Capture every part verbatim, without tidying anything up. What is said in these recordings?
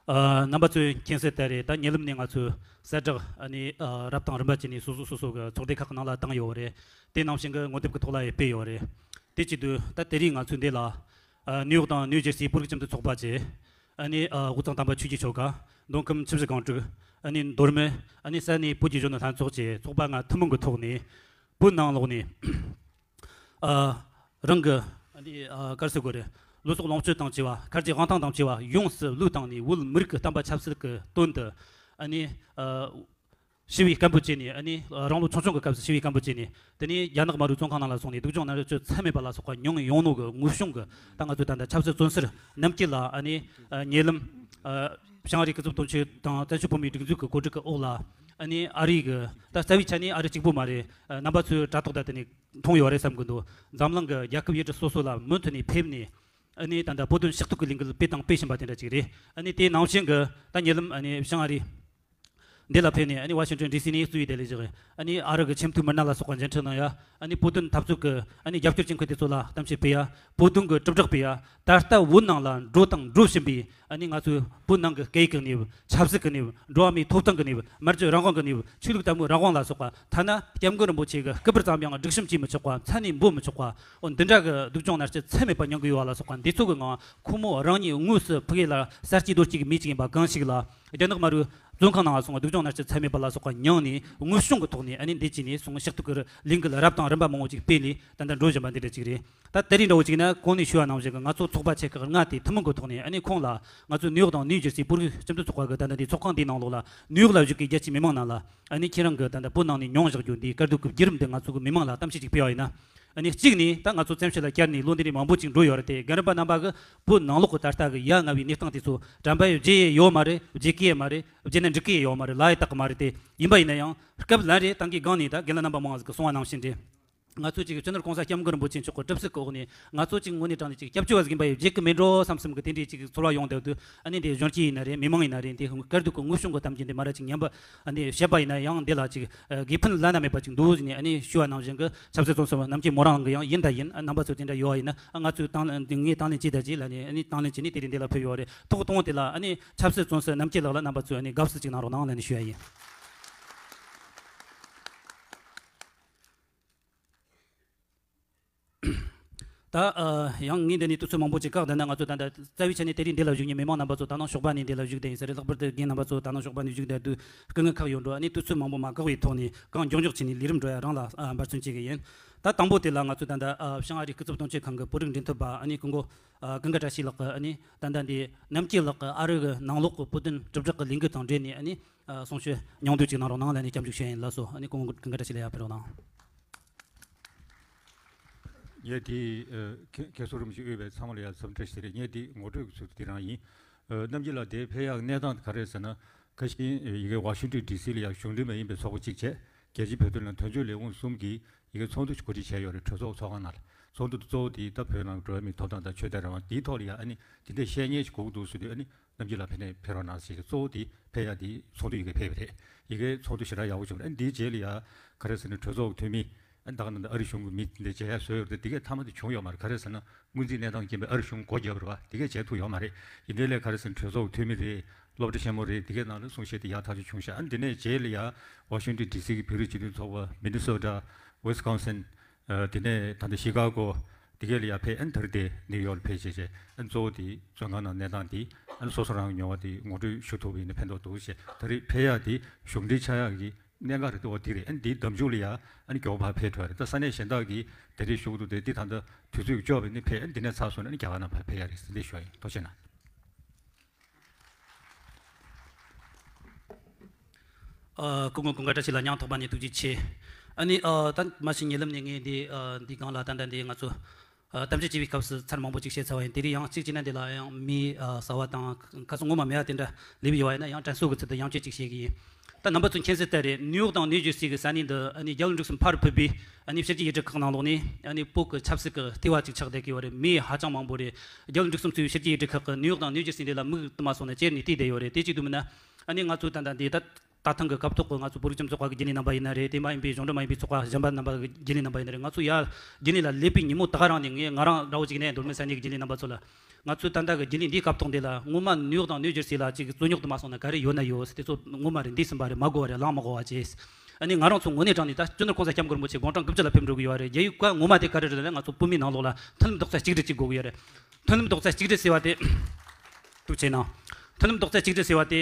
ཨ། རྣམ་པ་ཚོས་མཁྱེན་གསལ་ལྟར་རེད། ད་ཉེ་ལམ་ནས་ང་ཚོས་གསལ་བསྒྲགས་ཨ་ནི་ཨ་རབ་དང་རིམ་པ་བྱས་ནས་སོ་སོ་སོ་སོ་གི་ཚོགས་སྡེ་ཁག་གི་ནང་ལ་བཏང་ཡོད་རེད། དེ་ནང་བཞིན་གྱི་ངོ་དེབ་ཀྱི་ཐོག་ལ་ཡང་སྤེལ་ཡོད་རེད། དེ་བྱེད་དུས་ད་དེ་རིང་ང་ཚོས་འདི་ལ་ཨ་ནིའུ་ཡོག་དང་ནིའུ་ཇར་སིའི་བོད་རིགས་སྤྱི་མཐུན་ཚོགས་པ་བཅས། ཨ་ནི་ཨ་དབུས་གཙང་དམ་པ་ཆོས་ཀྱི་ཆོལ་ཁ། མདོ་ཁམས་ཆུ་བཞི་སྒང་དྲུག་ཨ་ནི་མདོ་སྨད། ཨ་ནི་ས་གནས་བོད་ཀྱི་གཞོན་ནུ་ལྷན་ཚོགས་བཅས་ཚོགས་པ་ལྔ་ཐུན་མོང་གི་ཐོག་ནས་བོད་ནང་ལོགས་ནས། ཨ། རང་གི་ཨ་ནི་ཨ་ག་རེ་ཟེར་དགོས་རེད། ལུས་སྲོག་ལོངས་སྤྱོད་དང་བཅས་པ། ཁ་རྗེ་དབང་ཐང་དང་བཅས་པ་ཡོངས་སུ་བློས་བཏང་ནས་བོད་མི་རིགས་ཀྱི་བསྟན་པ་ཆབ་སྲིད་ཀྱི་དོན་དུ། ཨ་ནི་ཨ་ཞི་བའི་སྐད་འབོད་བྱས་ནས། ཨ་ནི་ཨ་རང་ལོ་ཆུང་ཆུང་གི་སྐབས་སུ་ཞི་བའི་སྐད་འབོད་བྱས་ནས། དེ་ནས་རྒྱ་ནག་དམར་པོའི་བཙོན་ཁང་ནང་ལ་སོང་ནས་སྡུག་སྦྱོང་མནར་གཅོད་ཚད་མེད་པ་ལ་སོགས་པ་མྱངས་ཡོང་ནོ་གི་ངོ་གཞུང་གི། ད་ང་ཚོས་ད་ལྟ་ཆབ་སྲིད་བཙོན་ཟུར་རྣམ་རྒྱལ་ལགས། ཨ་ནི་ཨ་ཉེ་ལམ་ཨ་བྱང་ཨ་རིའི་སྐུ་ཚབ་དོན་གཅོད་དང་བཙན་བྱོལ་བོད་མིའི་སྒྲིག་འཛུགས་ཀྱི་གོ་སྒྲིག་གི་འོག་ལ། ཨ་ནི་ཨ་རི་གི་ད་རྩ་བའི་ཆ་ནས་ཨ་རི་གཅིག་པུ་མ་རེད། ཨ་རྣམ་པ་ཚོས་དྲ་ཐོག་ད་དེ་ནས་མཐོང་ཡོད་རེད་བསམ་གི་འདུག་འཛམ་གླིང་གི་རྒྱལ་ཁབ་ཡུལ་གྲུ་སོ་སོ་ལ་མུ་མཐུད་ནས་ཕེབས་ནས། ཨ་ནི་ད་ལྟ་བོད་དོན་ཞུ་གཏུག་གི་ལས་འགུལ་སྤེལ་དང་སྤེལ་བཞིན་པ་དེ་འདྲ་ཅིག་རེད། ཨ་ནི་དེ་ནང་བཞིན་གྱི་ད་ཉེ་ལམ་ཨ་ནི་བྱང་ཨ་རི་འདི་ལ་ཕེབས་ནས། ཨ་ནི་ཝ་ཤིང་ཏོན་ཌི་སི་ནས་གཙོས་པའི་བདེ་ལེགས་བཞག་ཨ་ནི་ཨ་རི་གི་ཆེས་མཐོའི་མི་སྣ་ལ་སོགས་པ་མཇལ་འཕྲད་གནང་ཡ། ཨ་ནི་བོད་དོན་འཐབ་རྩོད་ཀྱི་ཨ་ནི་རྒྱབ་སྐྱོར་བྱེད་མཁན་དེ་ཚོ་ལ་གཏམ་བཤད་སྤེལ་ཡ། བོད་དོན་གྱི་དྲིལ་བསྒྲགས་སྤེལ་ཡ། ད་ལྟ་བོད་ནང་ལ་འགྲོ་དང་འགྲོ་བཞིན་པའི། ཨ་ནི་ང་ཚོའི་བོད་ནང་གི་སྐད་ཡིག་གི་གནས་བབ། ཆབ་སྲིད་ཀྱི་གནས་བབ། འགྲོ་བ་མིའི་ཐོབ་ཐང་གི་གནས་བབ། སྨྲ་བརྗོད་རང་དབང་གི་གནས་བབ། ཆོས་ལུགས་དད་མོས་རང་དབང་ལ་སོགས་པ། ཐ་ན་སྐྱབས་མགོན་རིན་པོ་ཆེ་གི་སྐུ་པར་ཙམ་ཡང་སྒྲིག་གཤོམ་བྱེད་མི་ཆོག་པ། མཚན་ནས་འབོད་མི་ཆོག་པ། འོ་འདི་འདྲ་གི་སྡུག་སྦྱོང་མནར་གཅོད་ཚད་མེད་པ་མྱོང་གི་ཡོད་པ་ལ་སོགས་པ། འདི་ཚོ་གི་ངང་ཁོ་མོ་རང་ཉིད་དངོས་སུ་ཕ་གི་ལ་ས་སྐྱིད་རྡོ་སྐྱིད་མི་གཅིག་ཡིན་པ་གང་ཞིག་ལ། རྒྱ་ནག་དམར་པོའི་བཙོན་ཁང་ནང་ལ་སོང་བ། སྡུག་སྦྱོང་མནར་གཅོད་ཚད་མེད་པ་ལ་སོགས་པ་མྱངས་ནས། དངོས་བྱུང་གི་ཐོག་ནས་ཨ་ནི་འདི་བྱས་ནས་སོང་། ཞུ་གཏུག་གི་ལས་འགུལ་རབ་དང་རིམ་པ་མང་པོ་ཅིག་སྤེལ་ནས་ད་ལྟ་འགྲོ་བཞིན་པ་འདི་འདྲ་ཅིག་རེད། ད་དེ་རིང་འདྲ་བོ་ཅིག་ན་གོང་ནས་ཞུས་པ་ནང་བཞིན་གྱི་ང་ཚོ་ཚོགས་པ་ཆེ་ཁག་ལྔ་དེ་ཐུན་མོང་གི་ཐོག་ནས། ཨ་ནི་ཁོང་ལ་ང་ཚོ་ནིའུ་ཡོག་དང་ནིའུ་ཇར་སི་བོད་རིགས་སྤྱི་མཐུན་ཚོགས་པ་གི་ད་ལྟ་འདི་ཚོགས་ཁང་འདིའི་ནང་ལོགས་ལ། ནིའུ་ཡོག་ལ་བཞུགས་ཀྱི་རྒྱལ་སྤྱིའི་མི་མང་རྣམས་ལ། ཨ་ནི་ཁྱེད་རང་གི་ད་ལྟ་བོད་ནང་ནས་མྱོང་བཞག་རྒྱུ་འདིའི་དཀའ་སྡུག་གི་བརྒྱུད་རིམ་འདི་ང་ཚོ་གི་མི་མང་ལ་གཏམ་བཤད་ཅིག་སྤེལ་བ་ཡིན་ན། ཨ་ནི་གཅིག་ནས་ད་ང་ཚོ་བཙན་བྱོལ་ལ་བསྐྱལ་ནས་ལོ་འདི་ནས་མང་པོ་ཅིག་འགྲོ་ཡོད་རེད་དེ། རྒན་རབས་པ་རྣམ་པ་གིས་བོད་ནང་ལོགས་ཀྱི་ད་ལྟ་གི་ཡ་ང་བའི་གནས་སྟངས་དེ་ཚོ་དྲན་པ་ཡང་བརྗེད་ཡས་ཡོད་མ་རེད། བརྗེད་ཀྱི་ཡས་མ་རེད། བརྗེད་ན་འགྲིག་གི་ཡས་ཡོད་མ་རེད། ལ་ཡ་བཏགས་གི་མ་རེད་དེ། ཡིན་པ་ཡིན་ན་ཡང་སྐབས་ལན་རེ་ད་གིན་སྒང་ནས་ད་རྒན་ལགས་རྣམ་པ་མང་ཟིག་གིས་གསུངས་པ་ནང་བཞིན་རེད། ང་ཚོས་ཅིག་སྤྱི་ནོར་༸གོང་ས་༸སྐྱབས་མགོན་རིན་པོ་ཆེ་མཆོག་གི་གྲིབ་གཟུགས་ཀྱི་འོག་ནས་ང་ཚོ་ཅིག་དངོས་གནས་དྲང་གནས་ཅིག་སྐྱབས་བཅོལ་བ་ཟིག་ཡིན་པ་ཡིན་བརྗེད་གི་མེད་འགྲོ་བསམ་བསམ་གི་དེ་འདྲའི་ཅིག་ཚོར་བ་ཡོང་བསྡད་དུས། ཨ་ནི་འདི་གཞོན་སྐྱེས་ཡིན་ན་རེད། མི་མང་ཡིན་ན་རེད། འདི་དཀའ་སྡུག་གི་དངོས་བྱུང་གི་གཏམ་རྒྱུད་འདི་མ་ར་ཅིག་ཉན་པ། ཨ་ནི་བཤད་པ་ཡིན་ན་ཡང་འདི་ལ་ཅིག་དགེ་ཕན་བླ་ན་མེད་པ་ཅིག་འདུག་ཟེར་ནས། ཨ་ནི་ཞུ་བ་ནང་བཞིན་གི་ཆབ་སྲིད་བཙོན་ཟུར་རྣམ་རྒྱལ་མོ་རང་གི་ཡང་ཡིན་ད་ཡིན། ཨ་རྣམ་པ་ཚོ་དེ་འདྲ་ཡོད་པ་ཡིན་ན། ཨ་ང་ཚོས་དང་ངས་དང་ལེན་བྱས་ད་ཅིག་ལ་ནས། ཨ་ནི་དང་ལེན་བྱས་ནས་དེ་རིང་འདི་ལ་ཕེབས་ཡོད་རེད། ཐོག་དང་པོ་དེ་ལ་ཨ་ནི་ཆབ་སྲིད་བཙོན་ཟུར་རྣམ་རྒྱལ་ལགས་ལ་རྣམ་པ་ཚོས་ཨ་ནི་དགའ་བསུ་ཅིག་གནང་རོགས་གནང་ལ་ནས་ཞུ་ཡ་ཡིན། ད་ཨ་ཡང་ངས་འདི་ནས་དུས་ཚོད་མང་པོ་ཅིག་བཀག་བསྡད་ན། ང་ཚོ་ད་ལྟ་རྩ་བའི་ཆ་ནས་དེ་རིང་འདི་ལ་བཞུགས་མཁན་མི་མང་རྣམ་པ་ཚོ་ད་ནངས་ཞོགས་པ་ནས་འདི་ལ་བཞུགས་བསྡད་ཡིན་ས་རེད། ལྷག་པར་དུ་རྒན་རྣམ་པ་ཚོ་ད་ནངས་ཞོགས་པ་ནས་བཞུགས་བསྡད་དུས་སྐུ་ངལ་ཁག་ཡོད་འགྲོ། ཨ་ནི་དུས་ཚོད་མང་པོ་མ་བཀག་པའི་ཐོག་ནས་གང་མགྱོགས་མགྱོགས་བྱས་ནས་ལས་རིམ་འགྲོ་ཡ་རང་ལ་ཨ་འབད་བརྩོན་བྱེད་གི་ཡིན། ད་དང་པོ་དེ་ལ་ང་ཚོ་ད་ལྟ་ཨ་བྱང་ཨ་རིའི་སྐུ་ཚབ་དོན་གཅོད་ཁང་གི་བོད་རིགས་འབྲེལ་མཐུད་པ། ཨ་ནི་སྐུ་ངོ་ཨ་ཀུན་དགའ་བཀྲ་ཤིས་ལགས་ཀྱིས། ཨ་ནི་ད་ལྟ་འདི་རྣམ་རྒྱལ་ལགས་ཀྱིས་ཨ་རི་གི་ནང་ལོགས་ཀྱི་བོད་དོན་དྲིལ་བསྒྲགས་ཀྱི་ལས་འགུལ་དང་འབྲེལ་ནས། ཨ་ནི་ཨ་གསུང་ཆོས་ཉུང་བསྡུས་ཅིག་གནང་རོགས་གནང་ལ་ནས་སྐྱབས་འཇུག་ཞུ་ཡ་ཡིན། ལགས་སོ། ཨ་ནི་སྐུ་ངོ་ཀུན་དགའ་བཀྲ་ཤིས་ལགས་ཡར་ཕེབས་རོགས་གནང་། ངས་དེ་ཨ་ཁྱེད་ཁྱེད་ཚོ་རིམ་བཞིན་དབུས་པའི་ཚང་མ་ལ་ཡ་འཚམས་འདྲི་ཞུ་རེད། ངས་དེ་ངོ་སྤྲོད་ཀྱི་ཚུལ་དུ་དེ་རང་ཡིན། ཨ་རྣམ་རྒྱལ་ལགས་དེ་ཕེབས་ཡག་གནས་སྟངས་ག་རེ་ཟེར་ན། ཁ་ཤས་ཡི་གེ་ཝ་ཤིང་ཏོན་ཌི་སི་ལ་ཡ་གཞུང་འབྲེལ་མ་ཡིན་པའི་ཚོགས་པ་གཅིག་བྱས། རྒྱལ་སྤྱིའི་བོད་དོན་ལ་དོན་གཅོད་ལས་ཁུངས་གསུམ་གྱིས་ཡི་གེ་ཚོགས་འདུ་ཞིག་གོ་སྒྲིག་བྱས་ཡོད་རེད། གྲོས་ཚོགས་ཚོགས་ཁང་ནང་ལ། ཚོགས་འདུ་གཙོ་བོ་དེ་ད་བོད་ནང་གི་འགྲོ་བ་མིའི་ཐོབ་ཐང་དང་ཆོས་དད་རང་དབང་དེའི་ཐོག་ལ་ཡ། ཨ་ནི་དེ་འདྲའི་བཤད་ཉན་ཞིག་དགོས་ཀྱི་འདུག་ཟེར་དུས། ཨ་ནི་རྣམ་རྒྱལ་ལགས་ཕེབས་ནས་ཕེབས་རོགས་གནང་ཞེས། གཙོ་བོ་དེ་ཕེབས་ཡ་དེ་ཚོགས་འདུ་ཡི་གེ་ཕེབས་པ་རེད། ཡི་གེ་ཚོགས་འདུ་ཞེ་དྲག་ཡག་པོ་བྱུང་རེད། ཨ་ནི་དེའི་རྗེས་ལ་ཡ་ག་རེ་ཟེར་ན། གྲོས་ཚོགས་ཀྱི་འཐུས་མི་ཨ་ནི་ད་ག་ནང་ད་ཨ་རི་གཞུང་གི་མི་འདི་མཇལ་ཡ་བཟོས་ཡོད་རེད་དེ། དེ་གས་མཐའ་མ་དེ་བྱུང་ཡོད་མ་རེད། ག་རེ་ཟེར་ན་སྔོན་རྩིས་གནས་སྟངས་རྐྱེན་པས་ཨ་རི་གཞུང་སྒོ་བརྒྱབ་རེད་བ། དེ་གས་བྱས་ཐུབ་ཡོད་མ་རེད། ཡིན་དེ་ལས་ག་རེ་ཟེར་ན་གྲོས་ཚོགས་ཀྱི་འཐུས་མི་རེད། སློབ་གྲྭ་ཆེན་མོ་རེད། དེ་གའི་ནང་ལ་གསུང་བཤད་དེ་ཡག་ཐག་ཆོད་བྱུང་ཤག་ཨ་ནི་དེ་ནས་རྗེས་ལ་ཡ་ཝ་ཤིང་ཏོན་ཌི་སི་གི་བོད་རིགས་སྤྱི་མཐུན་ཚོགས་པ། མི་ནི་སོ་ཊ། ཝི་སི་ཀོན་སིན། ཨ་དེ་ནས་ད་ལྟ་ཤི་ཀ་གོ། དེ་གའི་ལ་ཡ་ཕེབས། ཨ་ནི་ད་རེས་དེ་ནིའུ་ཡོག་ལ་ཕེབས་བྱས་བྱས། ཨ་ནི་གཙོ་བོ་དེ་བཙོན་ཁང་ནང་གནས་སྟངས་དེ། ཨ་ནི་སོ་སོ་རང་གི་མྱོང་བ་དེ་ངོ་སྤྲོད་ཞུ་ཐུབ་པ་ཡིན་ན་ཕན་ཐོགས་འདུག་ཞེས། ད་རེས་ཕེབས་ཡག་དེ་གཞུང་འབྲེལ་ཆགས་ཡག་གི་གནད་འགག་རེད་འདུག་འོ་དེ་རེད། ཨ་ནི་དེའི་འདེམས་འཇུག་ལ་ཡ་ཨ་ནི་མགྱོགས་པར་ཕེབས་འགྲོ་རེད། ད་ས་གནས་གཞན་དག་གིས་དེ་རིང་ཞུ་གི་འདུག་དེ་དེ་ད་ལྟ་དུས་ཚོད་ཀྱིས་ལྕོགས་པ་ཡིན་ན་ཕེབས། ཨ་ནི་དེ་ནས་ཚར་སོང་ན་ཨ་ནི་རྒྱ་གར་ནང་ཕར་ཕེབས་ཡག་རེད་ཟེར་འདི་ཞུ་ཡ་ཡིན། ཐུགས་རྗེ་གནང་། ཨ་སྐུ་ངོ་ཀུན་དགའ་བཀྲ་ཤིས་ལགས་སྙིང་ཐག་པ་ནས་ཐུགས་རྗེ་ཆེ། ཨ་ནི་ཨ་ད་མ་གཞི་ཉེ་ལམ་ནས་ངས་འདི་ཨ་འདི་སྒང་ལ་ད་ལྟ་འདི་ང་ཚོ་ཨ་གཏམ་བཤད་བྱེད་པའི་སྐབས་སུ་ཚར་མང་པོ་ཅིག་བཤད་ཚར་བ་ཡིན། དེ་རིང་ཡང་གཅིག་བྱས་ན་འདི་ལ་ཡང་མི་ཨ་གསར་བ་དང་ཁ་སང་ངོ་མ་མེད་པ་དེ་འདྲ་སླེབས་ཡོད་པ་ཡིན་ན་ཡང་དྲན་གསོ་གི་ཚུལ་དུ་ཡང་བསྐྱར་ཅིག་བཤད་གི་ཡིན། ད་རྣམ་པ་ཚོ་མཁྱེན་གསལ་ལྟར་རེད། ནིའུ་ཡོག་དང་ནིའུ་ཇར་སི་གི་ས་གནས་འདི་ཨ་ནི་རྒྱལ་བ་འབྲུག་སྲིན་ཕ་རུ་ཕུད་པའི་ཨ་ནི་ཕྱི་རྒྱལ་ཡུལ་གྲུ་ཁག་ནང་ལོགས་ནས་ཨ་ནི་བོད་ཀྱི་ཆབ་སྲིད་ཀྱི་ལྟེ་བ་ཅིག་ཆགས་བསྡད་ཀྱི་ཡོད་རེད། མི་ཧ་ཅང་མང་པོ་རེད། རྒྱལ་བ་འབྲུག་སྲིན་གཙོས་པའི་ཕྱི་རྒྱལ་ཡུལ་གྲུ་ཁག་གི་ནིའུ་ཡོག་དང་ནིའུ་ཇར་སི་འདི་ལ་མིག་དུ་མ་སོང་ན་ཅེར་ནས་བལྟས་བསྡད་ཡོད་རེད། དེ་གཅིག་ཏུ་མིན་ན། ཨ་ནི་ང་ཚོ་ད་ལྟ་འདི་ད་ རྟ་ཐང་གི་སྐབས་ཐོག་གི་ང་ཚོ་བོད་རིགས་སྤྱི་མཐུན་ཚོགས་པ་གི་རྒྱུན་ལས་རྣམ་པ་ཡིན་ན་རེད། དེ་མ་ཡིན་པའི་གཞུང་འབྲེལ་མ་ཡིན་པའི་ཚོགས་པ་གཞན་པ་རྣམ་པ་གི་རྒྱུན་ལས་རྣམ་པ་ཡིན་ན་རེད། ང་ཚོ་ཡར་རྒྱུན་ལས་ལ་སླེབས་པའི་ཉིན་མོ་ད་ག་རང་ནས་ངས་ང་རང་ར་བོ་གཅིག་ནས་མདོ་སྨད་ས་གནས་ཀྱི་རྒྱུན་ལས་རྣམ་པ་ཚོ་ལ། ང་ཚོའི་ད་ལྟ་གི་རྒྱུན་ལས་འདིའི་སྐབས་ཐོག་འདི་ལ་སྔོན་མ་ནིའུ་ཡོག་དང་ནིའུ་ཇར་སི་ལ་ཅིག་རྩོད་རྙོག་དུ་མ་སོང་ན་ག་རེ་ཡོད་ན་ཡོད་ཟེར། དེ་ཚོ་སྔོན་མ་རེད། འདས་ཟིན་པ་རེད། མ་གོ་བ་རེད། གླེང་མ་དགོས་པ་བྱས། ཨ་ནི་ང་རང་ཚོ་དངོས་གནས་དྲང་གནས་ད་སྤྱི་ནོར་གོང་ས་སྐྱབས་མགོན་རིན་པོ་ཆེ་དགུང་གྲངས་དགུ་བཅུ་ལ་ཕེབས་འགྲོ་གི་ཡོད་རེད། རྒྱལ་ཡུལ་བཀའ་ངོ་མ་དེ་ག་རེ་རེད་ལབ་ན། ང་ཚོ་བོད་མིའི་ནང་ལོགས་ལ་མཐུན་ལམ་རྡོག་རྩ་གཅིག་སྒྲིལ་ཅིག་དགོས་ཀྱི་ཡོད་རེད། མཐུན་ལམ་རྡོག་རྩ་གཅིག་སྒྲིལ་ཟེར་བ་དེ། ཐུགས་རྗེ་གནང་། མཐུན་ལམ་རྡོག་རྩ་གཅིག་སྒྲིལ་ཟེར་བ་དེ།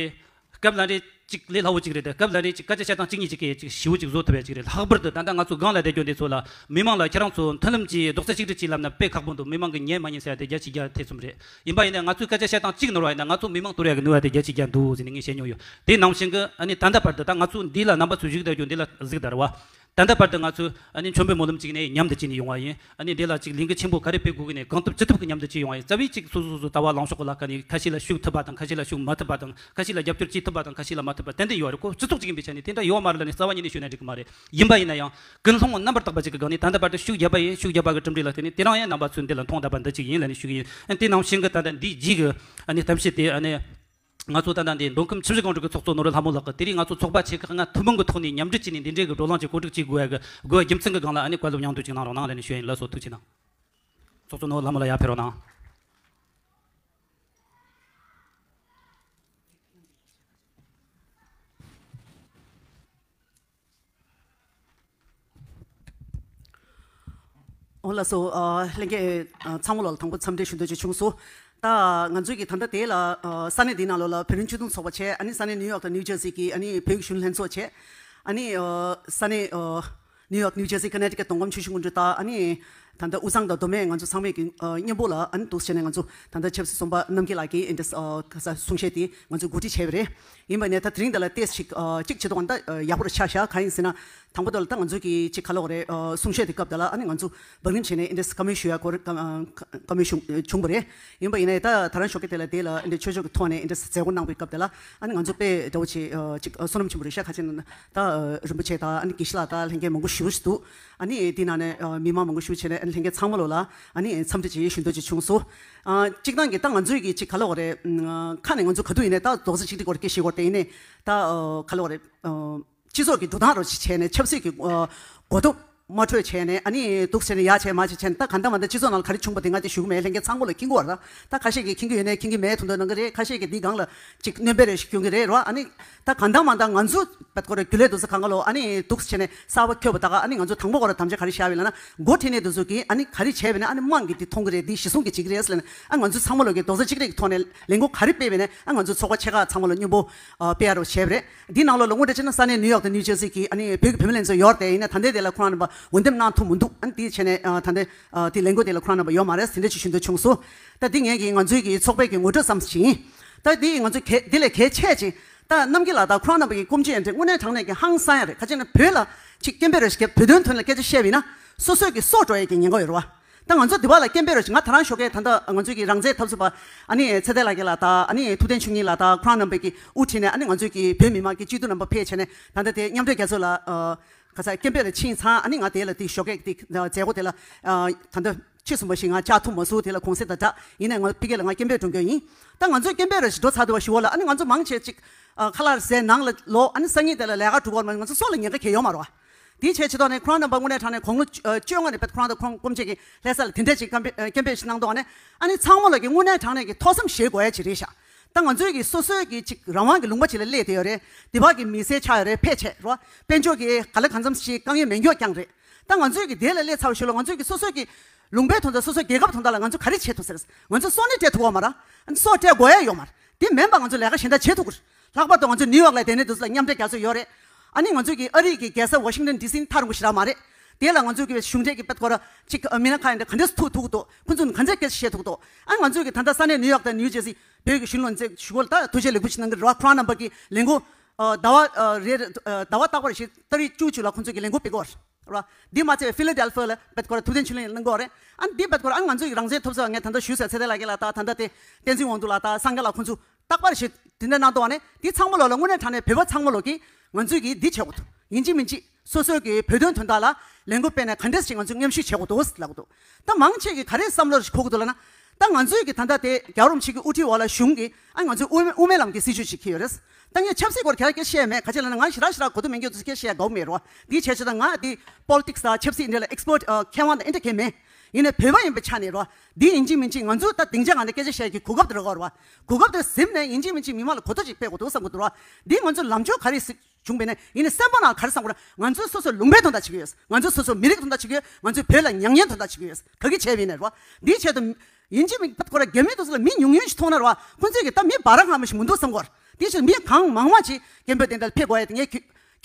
སྐབས་ལ་རེ་གཅིག་ལས་སླ་བོ་གཅིག་རེད་དེ། སྐབས་ལ་རེ་གཅིག་སྐད་ཆ་བཤད་སྟངས་གཅིག་གཉིས་གཅིག་གིས་གཅིག་ཞེ་པོ་གཅིག་བཟོ་ཐུབ་པ་གཅིག་རེད། ལྷག་པར་དུ་ད་ལྟ་ང་ཚོ་སྒང་ལ་བསྡད་རྒྱུ་འདི་ཚོ་ལ་མི་མང་ལ་ཁྱེད་རང་ཚོ་མཐུན་ལམ་གྱིས་རྡོག་རྩ་གཅིག་སྒྲིལ་གྱིས་ལབ་ན་དཔེ་ཁག་པོ་འདུག་མི་མང་གིས་ཉན་མ་ཉན་ཟེར་ཡ་དེ་བརྒྱ་ཆ་བརྒྱ་ཐེ་ཚོམ་རེད། ཡིན་པ་ཡིན་ན་ང་ཚོས་སྐད་ཆ་བཤད་སྟངས་གཅིག་ནོར་བ་ཡིན་ན་ང་ཚོ་མི་མང་དོར་ཡ་གི་ནུས་པ་དེ་བརྒྱ་ཆ་བརྒྱ་འདུག་ཟེར་ནས་ངས་བཤད་མྱོང་ཡོད། དེ་ནང་བཞིན་གྱི་ཨ་ནི་ད་ལྟ་བར་དུ་ད་ང་ཚོ་འདི་ལ་རྣམ་པ་ཚོས་བཞུགས་བསྡད་རྒྱུ་འདི་ལ་གཟིགས་དང་རེད་བ། ད་ལྟ་བར་དུ་ང་ཚོས་ཨ་ནི་མཆོད་འབུལ་སྨོན་ལམ་གཅིག་ནས་མཉམ་དུ་བྱས་ནས་ཡོང་བ་ཡིན། ཨ་ནི་འདི་ལ་གཅིག་ལས་འགུལ་ཆེན་པོ་ག་རེ་སྤེལ་དགོས་ཀྱི་ནས་གང་ཐུབ་ཅི་ཐུབ་ཀྱིས་མཉམ་དུ་བྱས་ཡོང་བ་ཡིན། རྩ་བའི་གཅིག་སོ་སོ་སོ་སོ་ལྟ་བ་ལངས་ཕྱོགས་ཀྱི་ལ་ཁ་ནས་ཁ་ཤས་ལ་ཤུགས་ཐུབ་པ་དང་ཁ་ཤས་ལ་ཤུགས་མ་ཐུབ་པ་དང་ཁ་ཤས་ལ་རྒྱབ་སྐྱོར་བྱེད་ཐུབ་པ་དང་ཁ་ཤས་ལ་མ་ཐུབ་པ་ཏན་ཏན་ཡོད་རེད། ཁོ་སྤྱི་ཚོགས་གཅིག་ཡིན་པའི་ཆ་ནས་དེ་འདྲ་ཡོད་མ་རེད་ལབ་ནས་རྩ་བ་ཉིད་ནས་ཞུས་ན་འགྲིག་གི་མ་རེད། ཡིན་པ་ཡིན་ན་ཡང་ཀུན་སློང་རྣམ་པར་དག་པ་ཅིག་གི་སྒང་ནས་ད་ལྟ་བར་དུ་ཤུགས་བརྒྱབ་པ་ཡིན། ཤུགས་བརྒྱབ་པ་གི་གྲུབ་འབྲས་ལ་བརྟེན་ནས་དེ་རང་ཡང་རྣམ་པ་ཚོས་འདི་ལ་མཐོང་དང་པ་འདི་གཅིག་ཡིན་ལབ་ནས་ཞུ་གི་ཡིན། ཨ་དེ་ནང་བཞིན་གྱི་ད་ལྟ་འདིའི་རྗེས་ཀྱི་ཨ་ནི་གཏམ་བཤད་དེ་ཨ་ནི། ང་ཚོ་ད་ལྟ་འདི་མདོ་ཁམས་ཆུ་བཞི་སྒང་དྲུག་གི་ཚོགས་གཙོ་ནོར་བུ་ལྷ་མོ་ལགས་ཀྱིས་དེ་རིང་ང་ཚོ་ཚོགས་པ་ཆེ་ཁག་ལྔ་ཐུན་མོང་གི་ཐོག་ནས་མཉམ་འབྲེལ་བྱས་ནས་འདི་འདྲའི་གི་བགྲོ་གླེང་ཅིག་གོ་སྒྲིག་བྱེད་དགོས་ཡ་གི་དགོས་པ་རྒྱུ་མཚན་གྱི་སྒང་ལ་ཨ་ནི་བཀའ་སློབ་མཉམ་དུ་ཅིག་གནང་རོགས་གནང་ལབ་ནས་ཞུ་ཡ་ཡིན། ལགས་སོ། ཐུགས་རྗེ་གནང་། ཚོགས་གཙོ་ནོར་བུ་ལྷ་མོ་ལགས་ཡར་ཕེབས་རོགས་གནང་། འོ་ལགས་སོ། ཨ་ལྷན་རྒྱས་ཨ་ཚང་མ་ལ་དང་པོ་འཚམས་འདྲི་ཞུ་འདོད་ཅིག་བྱུང་སོང་། ད་ང་ཚོའི་གི་ད་ལྟ་དེ་ལ་ཨ་ས་གནས་འདིའི་ནང་ལོགས་ལ་བོད་རིགས་སྤྱི་མཐུན་ཚོགས་པ་བྱས། ཨ་ནི་ས་གནས་ནིའུ་ཡོག་དང་ནིའུ་ཇར་སི་གི་ཨ་ནི་བོད་ཀྱི་གཞོན་ནུ་ལྷན་ཚོགས་བྱས། ཨ་ནི་ཨ་ས་གནས་ཨ་ནིའུ་ཡོག་ནིའུ་ཇར་སི་ཀ་ནེ་ཊི་ཀེཊ་མདོ་ཁམས་ཆུ་བཞི་སྒང་དྲུག་དང་། ཨ་ནི་ད་ལྟ་དབུས་གཙང་དང་མདོ་སྨད་ང་ཚོ་ཚང་མས་ཀྱི་ཨ་མཉམ་པོ་ལ་ཨ་ནི་འདུག་སེ་བྱས་ནས་ང་ཚོ་ད་ལྟ་ཆབ་སྲིད་བཙོན་པ་རྣམ་རྒྱལ་ལགས་ཀྱིས་ཨེ་འདྲ་ཨ་ག་ས་གསུང་བཤད་དེ་ང་ཚོས་གོ་སྒྲིག་བྱས་པ་རེད། ཡིན་པ་ནས་ད་དེ་རིང་འདི་ལ་ཏོག་ཙམ་ཅིག་ཨ་གཅིག་བྱེད་དུས་ད་ཨ་ཡག་པོ་རེ་ཆགས་ཤག་གང་ཡིན་ཟེར་ན། དང་པོ་དེ་ལ་ད་ང་ཚོ་གི་ཅིག་ག་ལབ་དགོས་རེད། ཨ་གསུང་བཤད་དེ་སྐབས་དེ་ལ་ཨ་ནི་ང་ཚོ་བག་ལེབ་བྱས་ནས་ཨེ་འདྲ་བཀའ་མོལ་ཞུ་ཡ་སྐོར་བཀའ་ཨ་བཀའ་མོལ་བྱུང་བྱུང་བ་རེད། ཡིན་པ་ཡིན་ནའི་ད་ད་རང་ཞོགས་ཀས་དེ་ལ་དེ་ལ་ཨེ་འདྲ་ཆོས་ཕྱོགས་ཀྱི་ཐོག་ནས་ཨེ་འདྲ་མཛད་སྒོ་གནང་བའི་སྐབས་དེ་ལ་ཨ་ནི་ང་ཚོ་དཔེ་འདྲ་བོ་ཅིག་ཨ་ཅིག་ཨ་བསོད་ནམས་ཆེན་པོ་རེད་ཤག་ག་ཅི་ན་ད་ཨ་རིན་པོ་ཆེ་དང་ཨ་ནི་དགེ་བཤེས་ལགས་དང་ལྷན་རྒྱས་མང་པོ་ཞེ་པོ་ཞིག་འདུག་ཨ་ནི་དེ་ནང་ནས་ཨ་མི་མང་མང་པོ་ཞེ་པོ་བྱས་ནས་ཨ་ནི་ལྷན་རྒྱས་ཚང་མ་ལོ་ལ་ཨ་ནི་འཚམས་འདྲི་ཅིག་ཞུ་འདོད་ཅིག་བྱུང་སོང་། ཨ་གཅིག་ནང་གི་ད་ང་ཚོའི་གི་ཅིག་ག་ལབ་དགོས་རེད། ཨ་ཁ་ནས་ང་ཚོ་ག་དུས་ཡིན་ནའི་ད་རྡོག་རྩ་གཅིག་སྒྲིལ་སྐོར་སྐད་བཤད་སྐོར་དེ་ཡིན་ནའི་ད་ཨ་ག་ལབ་དགོས་རེད། ཨ་སྤྱི་ཚོགས་ཀྱི་འགྲོ་སྟངས་རོ་ཅིག་བྱས་ནས་ཆབ་སྲིད་ཀྱི་ཨ་གོ་རྟོགས་མ་འཕྲོད་བྱས་ནས་ཨ་ནི་འདུག་བྱས་ནས་ཡ་བྱས་མ་བྱས་བྱས་ནས་ད་གང་ལྟར་མ་ལྟར་སྤྱི་ཚོགས་ནང་ལ་ག་རེ་བྱུང་པ་དེ་ང་དེ་ཞུ་གི་མེད། ལྷན་རྒྱས་ཚང་མ་ལ་མཁྱེན་གྱི་ཡོད་རེད། ད་ཁ་ཤས་ཀྱིས་མཁྱེན་གྱི་ཡོད་ནའི་མཁྱེན་གྱི་མེད་དོན་དག་གནང་གི་རེད། ཁ་ཤས་ཀྱིས་འདི་སྒང་ལ་ཅིག་སྣོན་པ་རེ་ཞིག་སྐྱོན་གྱི་རེད་རོ། ཨ་ནི་ད་གང་ལྟར་མ་ལྟར་ང་ཚོ་བད་ཀོ་ར་རྒྱུན་ལས་འདུག་ས་གང་ག་ལོ་ཨ་ནི་འདུག་བྱས་ནས་གསར་པ་འཁྱོལ་བ་ད་ག་ཨ་ནི་ང་ཚོ་དང་པོ་གོ་ར་དམ་བཅའ་ག་རེ་བཞག་པ་ཡིན་ལབ་ན། འགོ་ཁྲིད་ནས་འདུག་ཚོ་གིས་ཨ་ནི་ག་རེ་བྱས་པ་ཡིན་ན་ཨ་ནི་དམངས་ཀྱིས་འདི་མཐོང་གི་རེད། འདི་གཞི་བཟུང་གི་བྱེད་ཀྱི་རེད་ཟེར་ནས་ཨ་ང་ཚོ་ཚང་མ་ལོ་གིས་རྡོག་རྩ་གཅིག་སྒྲིལ་གྱི་ཐོག་ནས་ལས་འགུལ་ག་རེ་སྤེལ་བ་ཡིན་ན་ཨ་ང་ཚོ་ཚོགས་པ་ཆེ་ཁག་ཚང་མ་ལ་མཉམ་པོ་ཨ་སྤེལ་ཡ་རོགས་བྱས་པ་རེད། འདི་ནང་ལོགས་ལ་དངོས་འབྲེལ་བྱས་ན་ས་གནས་ནིའུ་ཡོག་དང་ནིའུ་ཇར་སི་གི་ཨ་ནི་བོད་ཀྱི་བུད་མེད་ལྷན་ཚོགས་ཡོད་རེད་དེ། ཡིན་ན་ད་ལྟའི་དེ་ལ་ཁོ་རང་རྣམ་པ་འོས་འདེམས་གནང་ཐུབ་མི་འདུག་ཨ་ནི་དེ་བྱས་ནས་ཨ་ད་ལྟའི་ཨ་དེ་ལས་འགུལ་དེ་ལ་ཁོ་རང་རྣམ་པ་ཡོད་མ་རེད་ཟེར་འདྲ་ཅིག་ཞུ་འདོད་བྱུང་སོང་། ད་འདི་ངས་ཀྱིས་ང་ཚོའི་གི་ཚོགས་པའི་གི་ངོ་སྤྲོད་ཙམ་ཞིག་ཡིན། ད་འདི་ང་ཚོ་གལ་འདི་ལས་གལ་ཆེ་ཅིང་ད་རྣམ་རྒྱལ་ལགས་དང་ཁོ་རང་རྣམ་པ་གི་སྐུ་མཆེད་ཡན་ཆད་དངོས་གནས་དྲང་གནས་ཀྱི་ཧང་སང་ཡ་རེད། ག་ཅི་ན་བོད་ལ་ཅིག་སྐད་འབོད་རེ་ཞིག་བོད་དོན་དོན་ལ་སྐད་ཆ་བཤད་པ་ཡིན་ན་སོ་སོའི་གི་སྲོག་འགྲོ་ཡ་གི་ཉེན་ཁ་ཡོད་རེད་བ། ད་ང་ཚོ་འདི་བ་ལ་སྐད་འབོད་རེ་ཞིག་ང་ད་རང་ཞོགས་ཀས་ད་ལྟ་ང་ཚོའི་གི་རང་བཙན་འཐབ་རྩོད་པ་ཨ་ནི་ཚེ་བརྟན་ལགས་ཀྱི་ལགས་དང་ཨ་ནི་ཐུབ་བསྟན་ཆོས་ཉིད་ལགས་དང་ཁོ་རང་རྣམ་པ་གི་དབུ་ཁྲིད་ནས་ཨ་ནི་ང་ཚོའི་གི་བོད་མི་མང་གི་སྤྱི་འཐུས་རྣམ་པ་ཕེབས་བྱས་ནས་ད་ལྟ་དེ་མཉམ་འབྲེལ་རྒྱལ་ཚོགས་ལ་ཨ། ག་ས་སྐད་འབོད་ལ་ཕྱིན་ཚང་ཨ་ནི་ང་དེ་ལ་དེ་ཞོགས་ཀས་དེ་མཛད་སྒོ་དེ་ལ་ཨ་ད་ལྟ་ཕྱི་གསུམ་པ་ཞིག་ང་བཅར་ཐུབ་མ་སོང་། དེ་ལ་གུང་སེང་དང་སྦྲགས་ཡིན་ནའི་ང་ཕ་གི་ལ་ང་སྐད་འབོད་འགྲོ་མཁན་ཡིན། ད་ང་ཚོའི་སྐད་འབོད་ར་ཞིག་འགྲོ་ཚར་དུས་བ་ཞུ་བ་ལ་ཨ་ནི་ང་ཚོ་མང་ཆེ་ཅིག་ཨ་ཁ་ལག་ཟས་ནང་ལ་ལོག་ཨ་ནི་སང་ཉིན་དེ་ལ་ལས་ཀ་འགྲོ་གི་ཡོད་མ་རེད། ང་ཚོ་སྲོག་ལ་ཉེན་ཁ་གང་ཡང་ཡོད་མ་རེད་བ། དེའི་ཆེད་ཆེད་ཐོག་ནས་ཁོ་རང་རྣམ་པ་དངོས་གནས་དྲང་གནས་དགུང་ལོ་བཅོ་ལྔ་ནས་བེད་ཁོ་རང་དང་ཁོང་སྐུ་མཆེད་ཀྱི་ལྷ་ས་ལ་དེ་འདྲ་ཅིག་སྐད་འབོད་སྐད་འབོད་ཞིག་གནང་དོགས་ནས་ཨ་ནི་ཚང་མ་ལ་གི་དངོས་གནས་དྲང་གནས་ཀྱི་ཐོས་བསམ་བྱེད་དགོས་ཡ་ཅིག་རེད་ཤག་ད་ང་ཚོའི་གི་སོ་སོའི་གི་ཅིག་རང་དབང་གི་ལུང་པ་ཅིག་ལ་སླེབས་བསྡད་ཡོད་རེད། འདི་བར་གི་མི་སེར་ཆགས་ཡོད་རེད། ཕལ་ཆེར་རོ་དཔལ་འབྱོར་གི་ག་ལེ་གང་འཚམ་ཞིག་དཀའ་ངལ་མེད་མཁན་རྐྱང་རེད། ད་ང་ཚོའི་གི་དེ་ལ་སླེབས་ཚར་བ་ཞིག་ལ་ང་ཚོའི་གི་སོ་སོའི་གི་ལུང་པའི་དོན་དག་སོ་སོའི་རྒྱལ་ཁབ་དོན་དག་ལ་ང་ཚོ་ག་རེ་བྱེད་ཐུབ་ཟེར། ང་ཚོ་སོ་ནི་སྤྲད་ཐུབ་པ་མ་རེད། སོ་སྤྲད་དགོས་ཡ་ཡོད་མ་རེད། དེ་མིན་པ་ང་ཚོ་ལས་ཀ་གཞན་དག་བྱེད་ཐུབ་ཀྱི་རེད། ལྷག་པར་དུ་ང་ཚོ་ནིའུ་ཡོག་ལ་དེ་ནས་དུས་ཚོད་ལ་མཉམ་འབྲེལ་རྒྱལ་ཚོགས་ཡོད་རེད། ཨ་ནི་ང་ཚོའི་གི་ཨ་རི་གི་རྒྱལ་ས་ཝ་ཤིང་ཏན་ཌི་སི་ནི་ཐག་རིང་པོ་ཞེ་དྲག་མ་རེད། དེ་ལ་ང་ཚོའི་གི་གཞུང་འབྲེལ་གི་དཔེ་སྐོར་ཅིག་མི་སྣ་ཁག་ཡིན་ཏེ་ག་འདྲས་ཐུག་ཐུག་འདུག་ཁོང་ཚོ་ག་འདྲས་སྐད་ཆ་བཤད་ཐུབ་འདུག་ཨ་ང་ཚོའི་གི་ད་ལྟ་ས་གནས་ནིའུ་ཡོག་དང་ནིའུ་ཇར་སི་བོད་ཀྱི་གཞོན་ནུ་ལྷན་ཚོགས་ཞུ་སྒོ་ལ་ད་ཐུགས་རྗེ་ལེགས་འབུལ་ཞིག་གནང་གི་རེད་བ། ཁོ་རང་རྣམ་པ་གི་ལས་འགུལ་ཨ་ཟླ་བ་ཨ་རེ་རེ་ཨ་ཟླ་བ་རྟག་པར་ཞིག་ཏ་རིག་བཅུ་བཅུ་ལ་ཁོང་ཚོ་གི་ལས་འགུལ་སྤེལ་གི་ཡོད་རེད་བ། འདི་མ་ཚད་པའི་ཕི་ལ་ཌེལ་ཕི་ཡ་ལ་བེད་ཁོ་ར་ཐུབ་བསྟན་ཆོས་གླིང་གླིང་གི་ཡོད་རེད། ཨ་འདི་བེད་ཁོ་ར་ཨ་ང་ཚོ་ཡི་རང་བཙན་ཐོབ་ས་ངས་ད་ལྟ་ཞུས་ཟེར་ཚེ་བརྟན་ལགས་ཀྱི་ལགས་ད་ད་ལྟ་དེ་བསྟན་འཛིན་དབང་འདུས་ལགས་ད་སངས་རྒྱས་ལགས་ཁོང་ཚོ་རྟག་པར་ཞིག་དེ་འདྲ་གནང་འདུག་བ་ནས་འདི་ཚང་མ་ལོ་ལ་དངོས་གནས་དྲང་གནས་བོད་པ་ཚང་མ་ལོ་གིས་ང་ཚོས་ཀྱིས་འདི་བྱེད་དགོས་འདུག་ཡིན་གཅིག་མིན་གཅིག་སོ་སོའི་གི་བོད་དོན་དོན་དག་ལ་ལས་འགུལ་སྤེལ་ནས་ག་འདྲས་ཞིག་ང་ཚོས་མཉམ་ཞུགས་བྱེད་དགོས་འདུག་ལབ་དགོས་འདུག་ད་མང་ཆེ་གིས་ག་རེ་བསམ་བློ་ཞིག་འཁོར་གི་འདུག་ལབ་ན། ད་ང་ཚོའི་གི་ད་ལྟ་དེ་རྒྱལ་བ་རིན་པོ་ཆེ་གི་དབུ་ཁྲིད་འོག་ལ་གཞུང་གི་ཨ་ང་ཚོའི་དབུ་མའི་དབུ་མའི་ལམ་གྱི་སྲིད་བྱུས་ཅིག་འཁྱེར་ཡོད་རེད། ད་ངས་ཆབ་སྲིད་སྐོར་ག་རེ་སྐད་ཆ་བཤད་མེད། ག་ཅི་ལབ་ན་ང་ཞེ་དྲག་ཞེ་དྲག་གོ་བསྡུར་མེད་མཁན་ཚོ་སྐད་ཆ་བཤད་དགའ་པོ་མེད་རོ། དེའི་བྱས་ཆེད་ད་ང་དེ་པོ་ལི་ཊིག་སི་དང་ཆབ་སྲིད་འདི་ལ་ཨེག་སི་པར་ཊི་མཁས་དབང་དང་ཨེ་འདྲ་གང་མེད། ཡིན་ནའི་བོད་པ་ཡིན་པའི་ཆ་ནས་རོ། འདི་ཡིན་གཅིག་མིན་གཅིག་ང་ཚོ་ད་སྡིངས་ཆ་སྒང་ནས་སྐད་ཆ་བཤད་ཀྱི་གོ་སྐབས་དེ་རག་གོ་རོ། གོ་སྐབས་དེ་ཟིན་ནས་ཡིན་གཅིག་མིན་གཅིག་མི་མང་ལ་གོ་རྟོགས་ཅིག་སྤེལ་དགོས་འདུག་བསམ་གི་འདུག་རོ། འདི་ང་ཚོ་ལམ་ཕྱོགས་ག་རེ་ཟིག་བྱུང་བས་ནས་ཡིན་ནའི་སེམས་པ་ནང་ག་རེ་བསམ་དགོས་ར། ང་ཚོའི་སོ་སོའི་ལུང་པའི་དོན་དག་བྱེད་ཀྱི་ཡོད། ང་ཚོའི་སོ་སོའི་མི་རིགས་དོན་དག་བྱེད་ཀྱི་ཡོད། ང་ཚོའི་བོད་ལ་ཉམས་ཉེས་དོན་དག་བྱེད་ཀྱི་ཡོད། ག་གི་བྱས་པ་ཡིན་ནའི་རོ། འདིའི་ཆེད་དུ་ཡིན་གཅིག་མིན་གཅིག་ཁོ་ར་རྒྱ་མི་དུ་ལ་མི་ཉུང་ཉུང་ཞིག་མཐོང་ན་རོ། ཁོ་ཚོས་ཀྱི་ད་མི་བ་ར་ངར་མ་ཞིག་མི་འདུག་བསམ་གོ། དེ་ཕྱིར་མི་གང་མང་མང་ཅིག་སྐད་འབོད་དེ་འདྲ་ཕེབས་དགོས་ཡ་དེ་ངས་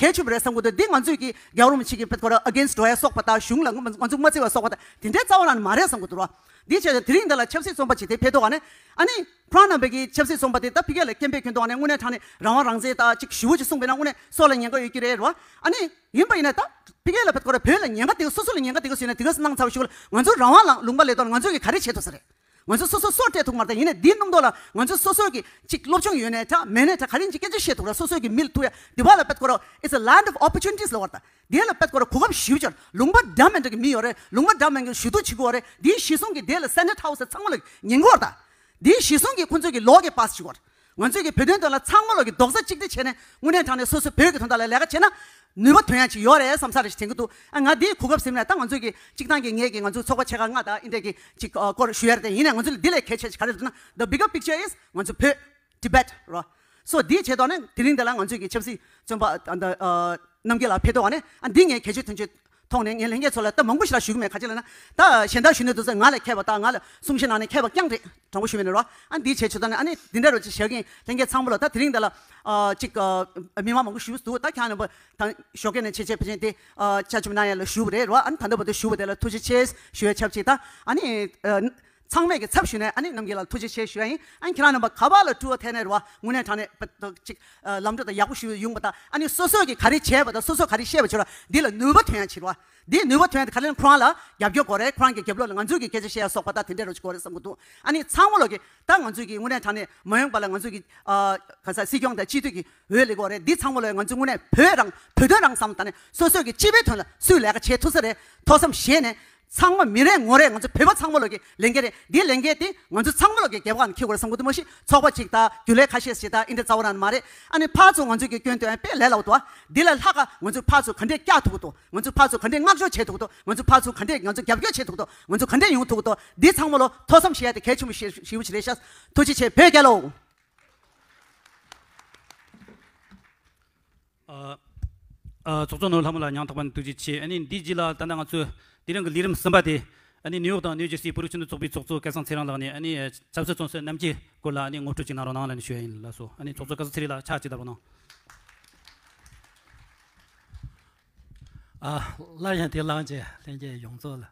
གལ་ཆེན་པོ་རེད་བསམ་གི་འདུག་འདི་ང་ཚོས་ཀྱི་རྒྱལ་བ་རིན་པོ་ཆེ་གི་བོད་ཁོ་ར་ཨ་གེན་སི་ཊི་འགྲོ་ཡ་སོགས་པ་དང་གཞུང་ལ་ང་ཚོ་མ་བརྩི་བ་སོགས་པ་དང་དེ་འདྲའི་རྩ་བ་རང་ནས་མ་རེད་བསམ་གི་འདུག་རོ། འདིའི་ཆེད་དུ་དེ་རིང་འདི་ལ་ཆབ་སྲིད་བཙོན་པ་ཅིག་དེ་ཕེབས་འདུག་ག་ནས་ཨ་ནི། ཁོ་རང་རྣམ་པའི་གི་ཆབ་སྲིད་བཙོན་པ་དེ་ད་ཕ་གི་ལ་སྐད་འབོད་ཁྱོན་བཏང་བ་ནས་དངོས་གནས་དྲང་གནས་རང་དབང་རང་བཙན་ད་ཅིག་ཞེ་པོ་ཅིག་གསུངས་པས་ན་དངོས་གནས་སྲོག་ལ་ཉེན་ཁ་ཡོད་ཀྱི་རེད་རོ། ཨ་ནི་ཡིན་པ་ཡིན་ན་ད་ཕ་གི་ལ་ཕེབས་ཁོ་ར་བོད་ལ་ཉེན་ཁ་དེ་ག་སོ་སོ་ལ་ཉེན་ཁ་དེ་ག་ཟེར་ན་དེ་ག་གནང་ཚར་བ་ཞུ་གི་ལ་ང་ཚོ་རང་དབང་ལ་ལུང་པ་ལས་དོན་ང་ཚོ་གི་ག་རེ་བྱེད་ཐུབ་ས་རེད། ང་ཚོ་སོ་སོ་སྲོག་སྤྲད་ཐུབ་མ་རེད། ད་ཡིན་ནའི་འདིའི་སྣུམ་ཐོག་ལ་ང་ཚོ་སོ་སོ་གི་ཅིག་སློབ་སྦྱོང་ཡོད་ནའི་ད་མེད་ནའི་ད་ག་རེ་ཅིག་སྐད་ཆ་བཤད་ཐུབ་ར། སོ་སོ་གི་མི་ལ་ཐུག་ཡ་དེ་བ་ལ་ཕེབས་ཁོ་ར་It's a land of opportunities ལབ་པ་རེད། ད་དེ་ལ་ཕེབས་ཁོ་ར་གོ་སྐབས་ཞེ་པོ་ཅིག་ལུང་པ་འདྲ་མི་འདྲ་གི་མི་ཡོད་རེད། ལུང་པ་འདྲ་མི་འདྲ་གི་ཞུ་གཏུག་བྱེད་དགོས་རེད། འདིའི་གཞི་བཟུང་གི་དེ་ལ་སེ་ནེ་ཊི་ཧའུ་སི་ཚང་མ་ལ་ཉན་དགོས་རེད། ད་འདིའི་གཞི་བཟུང་གི་ཁོ་ཚོ་གི་ལོག་གི་པ་སི་བྱེད་དགོས་རེད། ང་ཚོས་ཀྱི་བོད་དོན་དོན་ལ་ཚང་མ་ལོག་གི་རྡོག་རྩ་གཅིག་སྒྲིལ་བྱས་ནས་དངོས་གནས་དྲང་གནས་སོ་སོའི་བོད་ཀྱི་དོན་དག་ལ་ལས་ཀ་བྱས་ན་ནུས་པ་ཐོན་ཡ་ཅིག་ཡོད་རེད་བསམ་ས་རེ་ཞིག་དྲན་གྱི་འདུག་ཨ་ང་འདིའི་གོ་སྐབས་ཟིན་ནས་ད་ང་ཚོས་ཀྱི་གཅིག་ཐང་གི་ངས་ཀྱི་ང་ཚོའི་ཚོགས་པ་ཆེ་ཁག་ལྔ་དང་ཨིན་འདྲས་ཀྱི་གཅིག་ཨ་སྐོར་ཞུ་ཡ་རེད། དེ་ཡིན་ནའི་ང་ཚོ་ལ་འདི་ལས་གལ་ཆེ་ཆེ་ག་རེ་རེད་ཟེར་ན། The bigger picture is ང་ཚོ་བོད། Tibet རོ། སོ་འདིའི་ཆེད་དོན་ནི་དེ་རིང་འདི་ལ་ང་ཚོས་ཀྱི་ཆབ་སྲིད་བཙོན་པ་ཨ་ད་ཨ་རྣམ་རྒྱལ་ལགས་ཕེབས་ཐུབ་པ་ནི་ཨ་འདི་ངས་གལ་ཆེ་དོན་ཆེ་ཐོག་ནས་ངས་ལྷན་རྒྱས་ཚོ་ལ་ད་མང་པོ་ཞིག་ལ་ཞུ་གི་མེད། ག་ཅི་ལབ་ན་ད་གཞན་དག་ཞུ་ནས་འདུག་ཟེར་ང་ལས་མཁས་པ་དང་ང་ལ་གསུང་བཤད་གནང་ནས་མཁས་པ་རྐྱང་རེད། དྲང་པོ་ཞུ་བ་ཡིན་ན་རོ། ཨ་འདིའི་ཆེད་ཆེད་དོན་ནི་ཨ་ནི་འདི་འདྲ་རོ་ཅིག་བཞག་གིན་ལྷན་རྒྱས་ཚང་མ་ལ་ད་དེ་རིང་འདི་ལ་ཨ་ཅིག་ཨ་མི་མང་མང་པོ་ཞུ་འདུག་ད་ཁྱེད་རྣམ་པ་ད་ཞོགས་ཀས་ནས་ཆེ་ཆེ་ཕལ་ཆེར་དེ་ཨ་ཆ་ཆུབ་གནང་ཡ་ལ་ཞུ་བ་རེད་རོ། ཨ་ནི་ད་ལྟ་བར་དུ་ཞུ་བ་དེ་ལ་ཐུགས་རྗེ་ཆེ་ཞུ་ཡ་ཆབས་ཅིག་ད་ཨ་ནི་ཨ། ཚང་མས་ཀྱི་ཚབ་ཞུས་ནས་ཨ་ནི་རྣམ་རྒྱལ་ལགས་ཐུགས་རྗེ་ཆེ་ཞུ་ཡ་ཡིན། ཨ་ནི་ཁྱེད་རང་རྣམ་པ་ག་པ་ལ་སྤྲུལ་བ་ཐད་ནས་རེད་བ། དངོས་གནས་དྲང་གནས་པ་ཅིག་ལམ་འགྲོ་དང་ཡག་པོ་ཞུ་ཡོང་པ་དང་ཨ་ནི་སོ་སོ་གི་ག་རེ་བྱས་པ་དང་སོ་སོ་ག་རེ་བཤད་པ་བྱོས་ར་འདི་ལ་ནུས་པ་ཐོན་ཡ་བྱེད་ར། འདི་ནུས་པ་ཐོན་ཡ་དེ་ག་རེ་ཁོ་རང་ལ་རྒྱབ་སྐྱོར་དགོས་རེད། ཁོ་རང་གི་རྒྱབ་ལོགས་ལ་ང་ཚོས་ཀྱི་སྐད་ཆ་བཤད་ཡ་སོགས་པ་དང་དེ་འདྲ་རོ་ཅིག་དགོས་རེད་བསམ་གི་འདུག་ཨ་ནི་ཚང་མ་ལོག་གི་ད་ང་ཚོས་ཀྱི་དངོས་གནས་དྲང་གནས་མ་འོངས་པ་ལ་ང་ཚོས་ཀྱི་ཨ་ག་ས་སྲིད་སྐྱོང་དང་སྤྱི་འཐུས་ཀྱི་འོས་ལེན་དགོས་རེད། འདི་ཚང་མ་ལོག་ང་ཚོས་དངོས་གནས་བོད་རང་བོད་དོན་རང་བསམ་ད་ནས་སོ་སོ་གི་སྤྱི་པའི་དོན་ལ་སུས་ལས་ཀ་བྱེད་ཐུབ་ས་རེད། ཐུགས་བསམ་བཞེས་ནས། ཚང་མ་མི་རེ་ངོ་རེ་ང་ཚོ་བོད་པ་ཚང་མ་ལོག་གི་ལས་འགན་རེད། འདི་ལས་འགན་དེ་ང་ཚོ་ཚང་མ་ལོག་གི་རྒྱབ་ཁ་ནས་འཁྱེར་དགོས་རེད་བསམ་གི་འདུག་མ་གཞི་ཚོགས་པ་གཅིག་དང་རྒྱུན་ལས་ཁ་ཤས་ཤིག་དང་ཨིན་དེ་རྩ་བ་རང་མ་རེད། ཨ་ནི་ཕར་ཚུར་ང་ཚོ་གི་སྐྱོན་འདོན་དཔེ་ལས་སླ་པོ་འདུག་འདི་ལས་ལྷག་ག་ང་ཚོ་ཕར་ཚུར་ག་འདྲས་བཀྱག་ཐུབ་ཀྱི་འདུག་ང་ཚོ་ཕར་ཚུར་ག་འདྲས་བསྔགས་བརྗོད་བྱེད་ཐུབ་ཀྱི་འདུག་ང་ཚོ་ཕར་ཚུར་ག་འདྲས་ང་ཚོ་རྒྱབ་སྐྱོར་བྱེད་ཐུབ་ཀྱི་འདུག་ང་ཚོ་ག་འདྲས་ཡོང་ཐུབ་ཀྱི་འདུག་འདི་ཚང་མ་ལོ་ཐུགས་བསམ་བཞེས་ཡ་དེ་གལ་ཆེན་པོ་ཞེ་ཞེ་པོ་ཅིག་རེད་ཤག་ཐུགས་རྗེ་ཆེ། བོད་རྒྱལ་ལོ། ཨ། ཨ། ཚོགས་གཙོ་ནོར་ལྷ་མོ་ལགས་སྙིང་ཐག་པ་ནས་ཐུགས་རྗེ་ཆེ། ཨ་ནི་འདིའི་རྗེས་ལ་ད་ལྟ་ང་ཚོས་དེ་རིང་གི་ལས་རིམ་གསུམ་པ་དེ། ཨ་ནི་ནིའུ་ཡོག་དང་ནིའུ་ཇར་སིའི་བོད་རིགས་སྤྱི་མཐུན་ཚོགས་པའི་ཚོགས་གཙོ་སྐལ་བཟང་ཚེ་རིང་ལགས་ནས་ཨ་ནི་ཆབ་སྲིད་བཙོན་ཟུར་རྣམ་རྒྱལ་སྐོར་ལ་ཨ་ནི་ངོ་སྤྲོད་ཅིག་གནང་རོགས་གནང་ལབ་ནས་ཞུ་ཡ་ཡིན། ལགས་སོ། ཨ་ནི་ཚོགས་གཙོ་སྐལ་བཟང་ཚེ་རིང་ལགས་ཕྱག་ཅིག་བརྡབ་རོགས་གནང་། ཨ། སླར་ཡང་དེ་བླངས་བྱས་ལྷན་རྒྱས་ཡོངས་རྫོགས་ལ་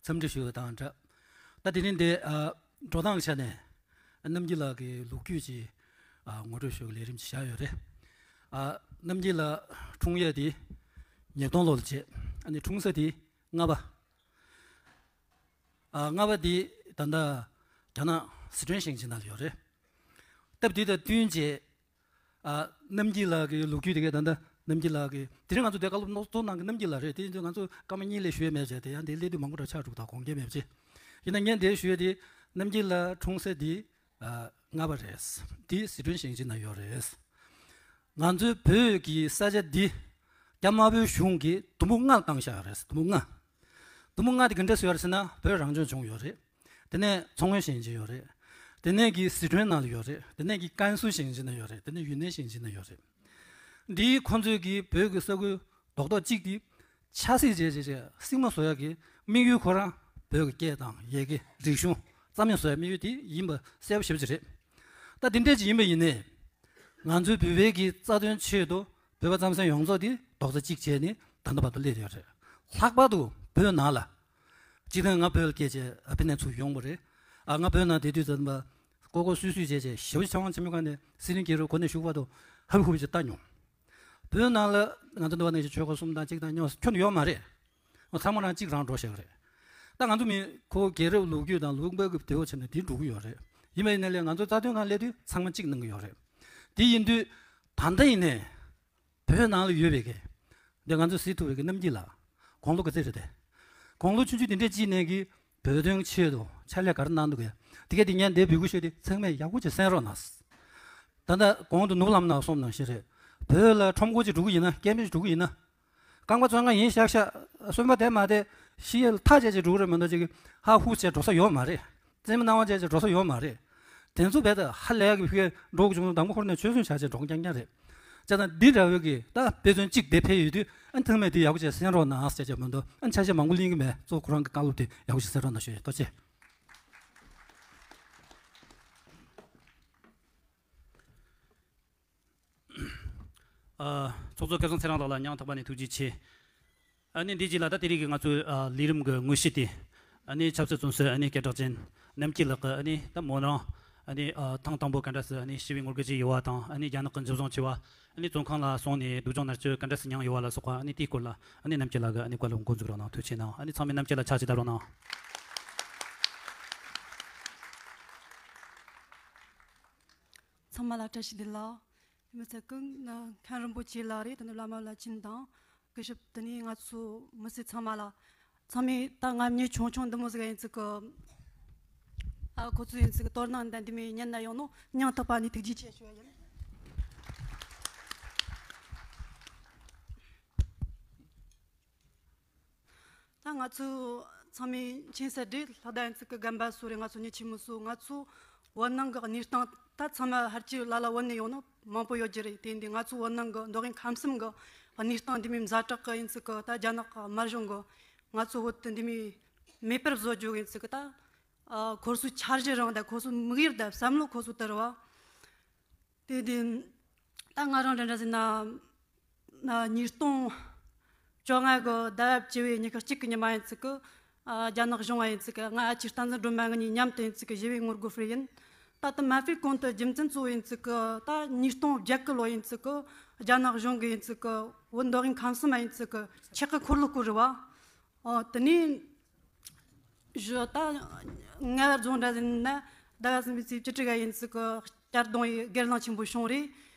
འཚམས་འདྲི་ཞུ་བ་དང་སྦྲགས། ད་དེ་རིང་འདི་ཨ་འགྲོ་སྟངས་ཆ་ནས་རྣམ་རྒྱལ་ལགས་ཀྱི་ལོ་རྒྱུས་ཀྱི་ཨ་ངོ་སྤྲོད་ཞུ་བའི་ལས་རིམ་ཅིག་བཞག་ཡོད་རེད། ཨ། རྣམ་རྒྱལ་ལགས་འཁྲུངས་ཡས་དེ་ཉིས་སྟོང་ལོ་ལ་བྱས། ཨ་ནི་འཁྲུངས་ས་དེ་རྔ་པ། ཨ། རྔ་པ་དེ་ད་ལྟ་རྒྱ་ནག་སི་ཁྲོན་ཞིང་ཆེན་ནང་ལ་ཡོད་རེད། སྟབས་དེ་དང་བསྟུན་བྱས། ཨ། རྣམ་རྒྱལ་ལགས་ཀྱི་ལོ་རྒྱུས་དེ་གའི་ད་ལྟ་རྣམ་རྒྱལ་ལགས་ཀྱི་དེ་རིང་ང་ཚོ་དེ་བཀའ་སློབ་ཚོགས་གནང་གི་རྣམ་རྒྱལ་ལགས་རེད། དེ་ཡིན་དུས་ང་ཚོ་སྐར་མ་གཉིས་ལས་ཞུ་ཡས་མེད་བྱས། དེ་ཡང་དེ་སླེབས་དུས་མང་པོ་འདྲ་ཆགས་འགྲོ་གི་འདུག་དགོངས་འགལ་མེད་བྱས། ཡིན་ན་ངས་འདིར་ཞུ་ཡས་དེ་རྣམ་རྒྱལ་ལགས་འཁྲུངས་ས་དེ་ཨ། རྔ་པ་རེད། དེ་སི་ཁྲོན་ཞིང་ཆེན་ནང་ཡོད་རེད། ང་ཚོའི་བོད་ཀྱི་ས་ཆ་འདི་རྒྱ་དམར་པོའི་གཞུང་གིས་དུམ་བུ་ལྔ་བཏང་བཞག་ཡོད་རེད། དུམ་བུ་ལྔ། དུམ་བུ་ལྔ་དེ་ག་འདྲ་བཟོས་ཡོད་རེད་ཟེར་ན། བོད་རང་སྐྱོང་ལྗོངས་ཡོད་རེད། དེ་ནས་མཚོ་སྔོན་ཞིང་ཆེན་ཡོད་རེད། དེ་ནས་ཀྱི་སི་ཁྲོན་ནང་ལ་ཡོད་རེད། དེ་ནས་ཀྱི་ཀན་སུའུ་ཞིང་ཆེན་ནང་ཡོད་རེད། དེ་ནས་ཡུན་ནན་ཞིང་ཆེན་ནང་ཡོད་རེད། འདིའི་ཁོང་ཚོས་ཀྱི་བོད་ཀྱི་ས་ཁུལ་རྡོག་རྡོག་གཅིག་དེ་ཆབ་སྲིད་བྱས་བྱས་བྱས་སྲིད་མ་བཟོ་ཡག་གི་དམིགས་ཡུལ་ཁོ་རང་བོད་ཀྱི་སྐད་དང་ཡི་གེ་རིག་གཞུང་རྩ་མེད་བཟོ་ཡག་དམིགས་ཡུལ་དེ་ཡིན་པ་གསལ་པོ་ཞེ་པོ་ཅིག་རེད། ད་དེ་འདྲས་ཅིག་ཡིན་པ་ཡིན་ནའི། ང་ཚོའི་བོད་པའི་གི་རྩ་དོན་ཆེད་དུ་བོད་པ་རྩམ་ཟན་ཡོངས་རྫོགས་དེ་རྡོག་རྩ་གཅིག་བྱས་ནས་ད་ལྟ་བར་དུ་སླེབས་ཡོད་རེད། ལྷག་པར་དུ་བོད་ནང་ལ། སྤྱིར་བཏང་ང་བོད་ལ་སྐྱེས་བྱས་ཨ་ཕ་ནས་ཚུར་ཡོང་བ་རེད། ཨ། ང་བོད་ནང་བསྡད་དུས་ཙམ་པ་ཀོ་ཀོ་སུད་སུད་བྱས་བྱས་ཞེ་པོ་ཅིག་ཆབ་འབངས་ཆེན་མོའི་ཁ་ནས་སི་ལིང་གི་རུ་གོ་ནས་བཞུགས་བར་དུ་ཧབ་ཧུབ་ཅིག་བལྟ་མྱོང་། བོད་ནང་ལ་ང་ཚོ་འདི་བ་ནང་བཞིན་ཆོལ་ཁ་གསུམ་དང་གཅིག་དང་མཉམ་ཁྱོན་ཡོད་མ་རེད། ང་ཚང་མ་རང་གཅིག་རང་འགྲོ་བཞག་རེད། ད་ང་ཚོ་མི་ཁོ་རྒྱལ་རབས་ལོ་རྒྱུས་དང་ལུང་པ་གི་དེའོ་བྱས་ནས་དེ་འགྲོ་གི་ཡོད་རེད། ཡིན་པ་ཡིན་ན་ལས་ང་ཚོ་རྩ་དོན་སྒང་སླེབས་དུས་ཚང་མ་གཅིག་གནང་གི་ཡོད་རེད། དེ་ཡིན་དུས་ད་ལྟ་ཡིན་ནའི་བོད་ནང་ལ་ཡོད་པའི་གི་འདི་ང་ཚོ་གཟིགས་ཐུབ་པའི་གི་རྣམ་རྒྱལ་ལགས་དགུང་ལོ་ག་ཚོད་རེད་དེ། དགུང་ལོ་ཆུང་ཆུང་དེ་འདྲས་ཅིག་ནས་གི་ བོད་དོན་ཆེད་དུ་ཕྱག་ལས་ག་རེ་གནང་འདུག་གས། དེ་གས་དེ་ངས་འདིར་འབོད་སྐུལ་ཞུ་དེ་ཚང་མས་ཡག་པོ་ཅིག་གསན་རོགས་གནང་། ད་ལྟ་གོང་དུ་ནོར་བུ་ལྷ་མོ་ནག་གསུངས་ནང་བཞིན་རེད། བོད་ལ་ཁྲོམ་སྐོར་ཅིག་འགྲོ་གི་ཡིན་ན། སྐྱེལ་འདྲེན་ཅིག་འགྲོ་གི་ཡིན་ན། རྐང་པ་བཙོན་ཁང་ཡིན་ཤག་ཤག་གསོན་པ་དེ་མ་དེ་ཤི་ཡས་ལ་ཐག་བཅད་ཅིག་འགྲོ་གི་རེད་མ་གཏོགས་ཅིག་ཧ་ཧུ་བྱས་འགྲོ་ས་ཡོད་མ་རེད། རྩེད་མོ་རྣ་བ་བཅད་ཅིག་འགྲོ་ས་ཡོད་མ་རེད། དེ་ཚོ་རྦད་དེ་ཧ་ལས་གི་ཕི་འགྲོ་གི་བྱུང་ན་དང་པོ་ཧོར་ནས་ཆོས་སྲུང་བྱ་ཅིག་འགྲོ་རྐྱང་རྐྱང་རེད། བྱས་ཙང་འདི་འདྲ་བོའི་གི་ད་དཔེ་མཚོན་གཅིག་དེ་ཕེབས་ཡོད་དུས་ཨ་ནི་ཚང་མས་དེ་ཡག་པོ་བྱས་གསན་རོགས་གནང་ཟེར་བྱས་མ་གཏོགས་ཨ་ནི་ཆ་ཤས་མང་པོ་གླེང་གི་མེད། གཙོ་བོ་ཁོ་རང་གི་བཀའ་སློབ་དེ་ཡག་པོ་ཞིག་གསན་རོགས་གནང་ཞུ་ཡས། ཐུགས་རྗེ་ཆེ། ཨ། ཚོགས་གཙོ་སྐལ་བཟང་ཚེ་རིང་ལགས་ལ་སྙིང་ཐག་པ་ནས་ཐུགས་རྗེ་ཆེ། ཨ་ནི་འདི་རྗེས་ལ་ད་དེ་རིང་གི་ང་ཚོའི་ཨ་ལས་རིམ་གྱི་དངོས་གཞི་དེ། ཨ་ནི་ཆབ་སྲིད་བཙོན་ཟུར་ཨ་ནི་སྐད་གྲགས་ཅན་རྣམ་རྒྱལ་ལགས་ཀྱིས་ཨ་ནི་ད་མོ་རང་ཨ་ནི་ཨ་ཐེངས་དང་པོ་ག་འདྲ་སེ་ཨ་ནི་ཞི་བའི་ངོ་རྒོལ་བྱས་ཡོད་པ་དང་། ཨ་ནི་རྒྱ་ནག་གི་འཇུ་བཟུང་བྱས་པ། ཨ་ནི་བཙོན་ཁང་ལ་སོང་ནས་སྡུག་སྦྱོང་མནར་གཅོད་ག་འདྲ་སེ་མྱངས་ཡོད་པ་ལ་སོགས་པ། ཨ་ནི་དེའི་སྐོར་ལ་ཨ་ནི་རྣམ་རྒྱལ་ལགས་ཀྱིས་ཨ་ནི་བཀའ་སློབ་འགོ་འཛུགས་རོགས་གནང་། ཐུགས་རྗེ་གནང་། ཨ་ནི་ཚང་མས་རྣམ་རྒྱལ་ལགས་ཕྱག་ཅིག་བརྡབ་རོགས་གནང་། ཚང་མ་ལ་བཀྲ་ཤིས་བདེ་ལེགས། དེ་མི་ཚད་ཀུན་ན་མཁན་རིན་པོ་ཆེ་ལགས་རེད། དེ་ནས་བླ་མ་བླ་ཆེན་དང་། སྐུ་ཞབས། དེ་ནས་ང་ཚོ་མི་སེར་ཚང་མ་ལ། ཚང་མས་ད་ང་མྱི་ཆུང་ཆུང་འདི་མོ་ཟིག་ཡིན་ཚིག་གི། ཨ། ཁོ་ཚོ་ཡིན་ཚིག་གི་དོ་སྣང་འདི་འདི་མོ་ཉན་ན་ཡོང་ནོ་སྙིང་ཐག་པ་ནས་ཐུགས་རྗེ་ཆེ་ཞུ་ཡ་ཡིན། ད་ང་ཚོ་ཚང་མས་མཁྱེན་གསལ་རེད། ལྷག་ད་ཡིན་ཚིག་གི་རྒན་པ་སུ་རེད། ང་ཚོ་མྱི་ཆེན་མོ་སུ། ང་ཚོ་བོད་ནང་གི་གནས་སྟངས་ད་ཚང་མ་ཧར་གྱི་ལ་ལ་བོད་ནས་ཡོང་ནོ་མང་པོ་ཡོད་རྒྱུ་རེད། དེ་འདི་ང་ཚོ་བོད་ནང་གི་མདོ་དབུས་ཁམས་གསུམ་གི་གནས་སྟངས་འདི་མོ་ཛ་དྲག་གི་ཡིན་ཚིག་གི་ད་རྒྱ་ནག་གི་དམར་གཞུང་གི་ང་ཚོ་བོད་དེ་འདི་མོ་མེད་པར་བཟོ་རྒྱུ་ཡིན་ཚིག་གི་ད། ཨ། ཁོ་ཚོའི་འཆར་གཞི་རང་དང་ཁོ་ཚོའི་དམིགས་ཡུལ་དང་བསམ་བློ་ཁོ་ཚོ་དེ་རེད་བ། དེ་དེ་ད་ང་རང་འདྲ་འདྲ་ཟེར་ན། ཨ། ཉིས་སྟོང་བཅོ་ལྔ་གི་ཟླ་བ་བཅུ་བའི་ཉི་ཤུ་གཅིག་གི་ཉི་མ་ཡིན་ཚིག་གི། ཨ། རྒྱ་ནག་གཞུང་བ་ཡིན་ཚིག་གི་ང་ཨ་ཅེ་བསྟན་འཛིན་སྒྲོལ་མ་ངེད་གཉིས་མཉམ་དུ་ཡིན་ཚིག་གི་ཞི་བའི་ངོ་རྒོལ་སྤེལ་ཡིན། ད་དེ་མ་སྤེལ་གོང་དུ་རྒྱུ་མཚན་གཙོ་བོ་ཡིན་ཚིག་གི་ད་ཉིས་སྟོང་བརྒྱད་གི་ལོ་ཡིན་ཚིག་གི་རྒྱ་ནག་གཞུང་གི་ཡིན་ཚིག་གི་བོད་མདོ་དབུས་ཁམས་གསུམ་མ་ཡིན་ཚིག་གི་ཆག་གི་འཁོར་ལོ་བསྐོར་རེད་བ། ཨོ། དེ་ནས་གཞི་ད་ང་བར་རྫོང་འདྲ་ཟིན་ན་ཟླ་བ་གསུམ་པའི་ཚེས་བཅུ་དྲུག་ག་ཡིན་ཚིག་གི་གཅར་རྡུང་ཡི་སྒེར་ལངས་ཆེན་པོ་བྱུང་རེད།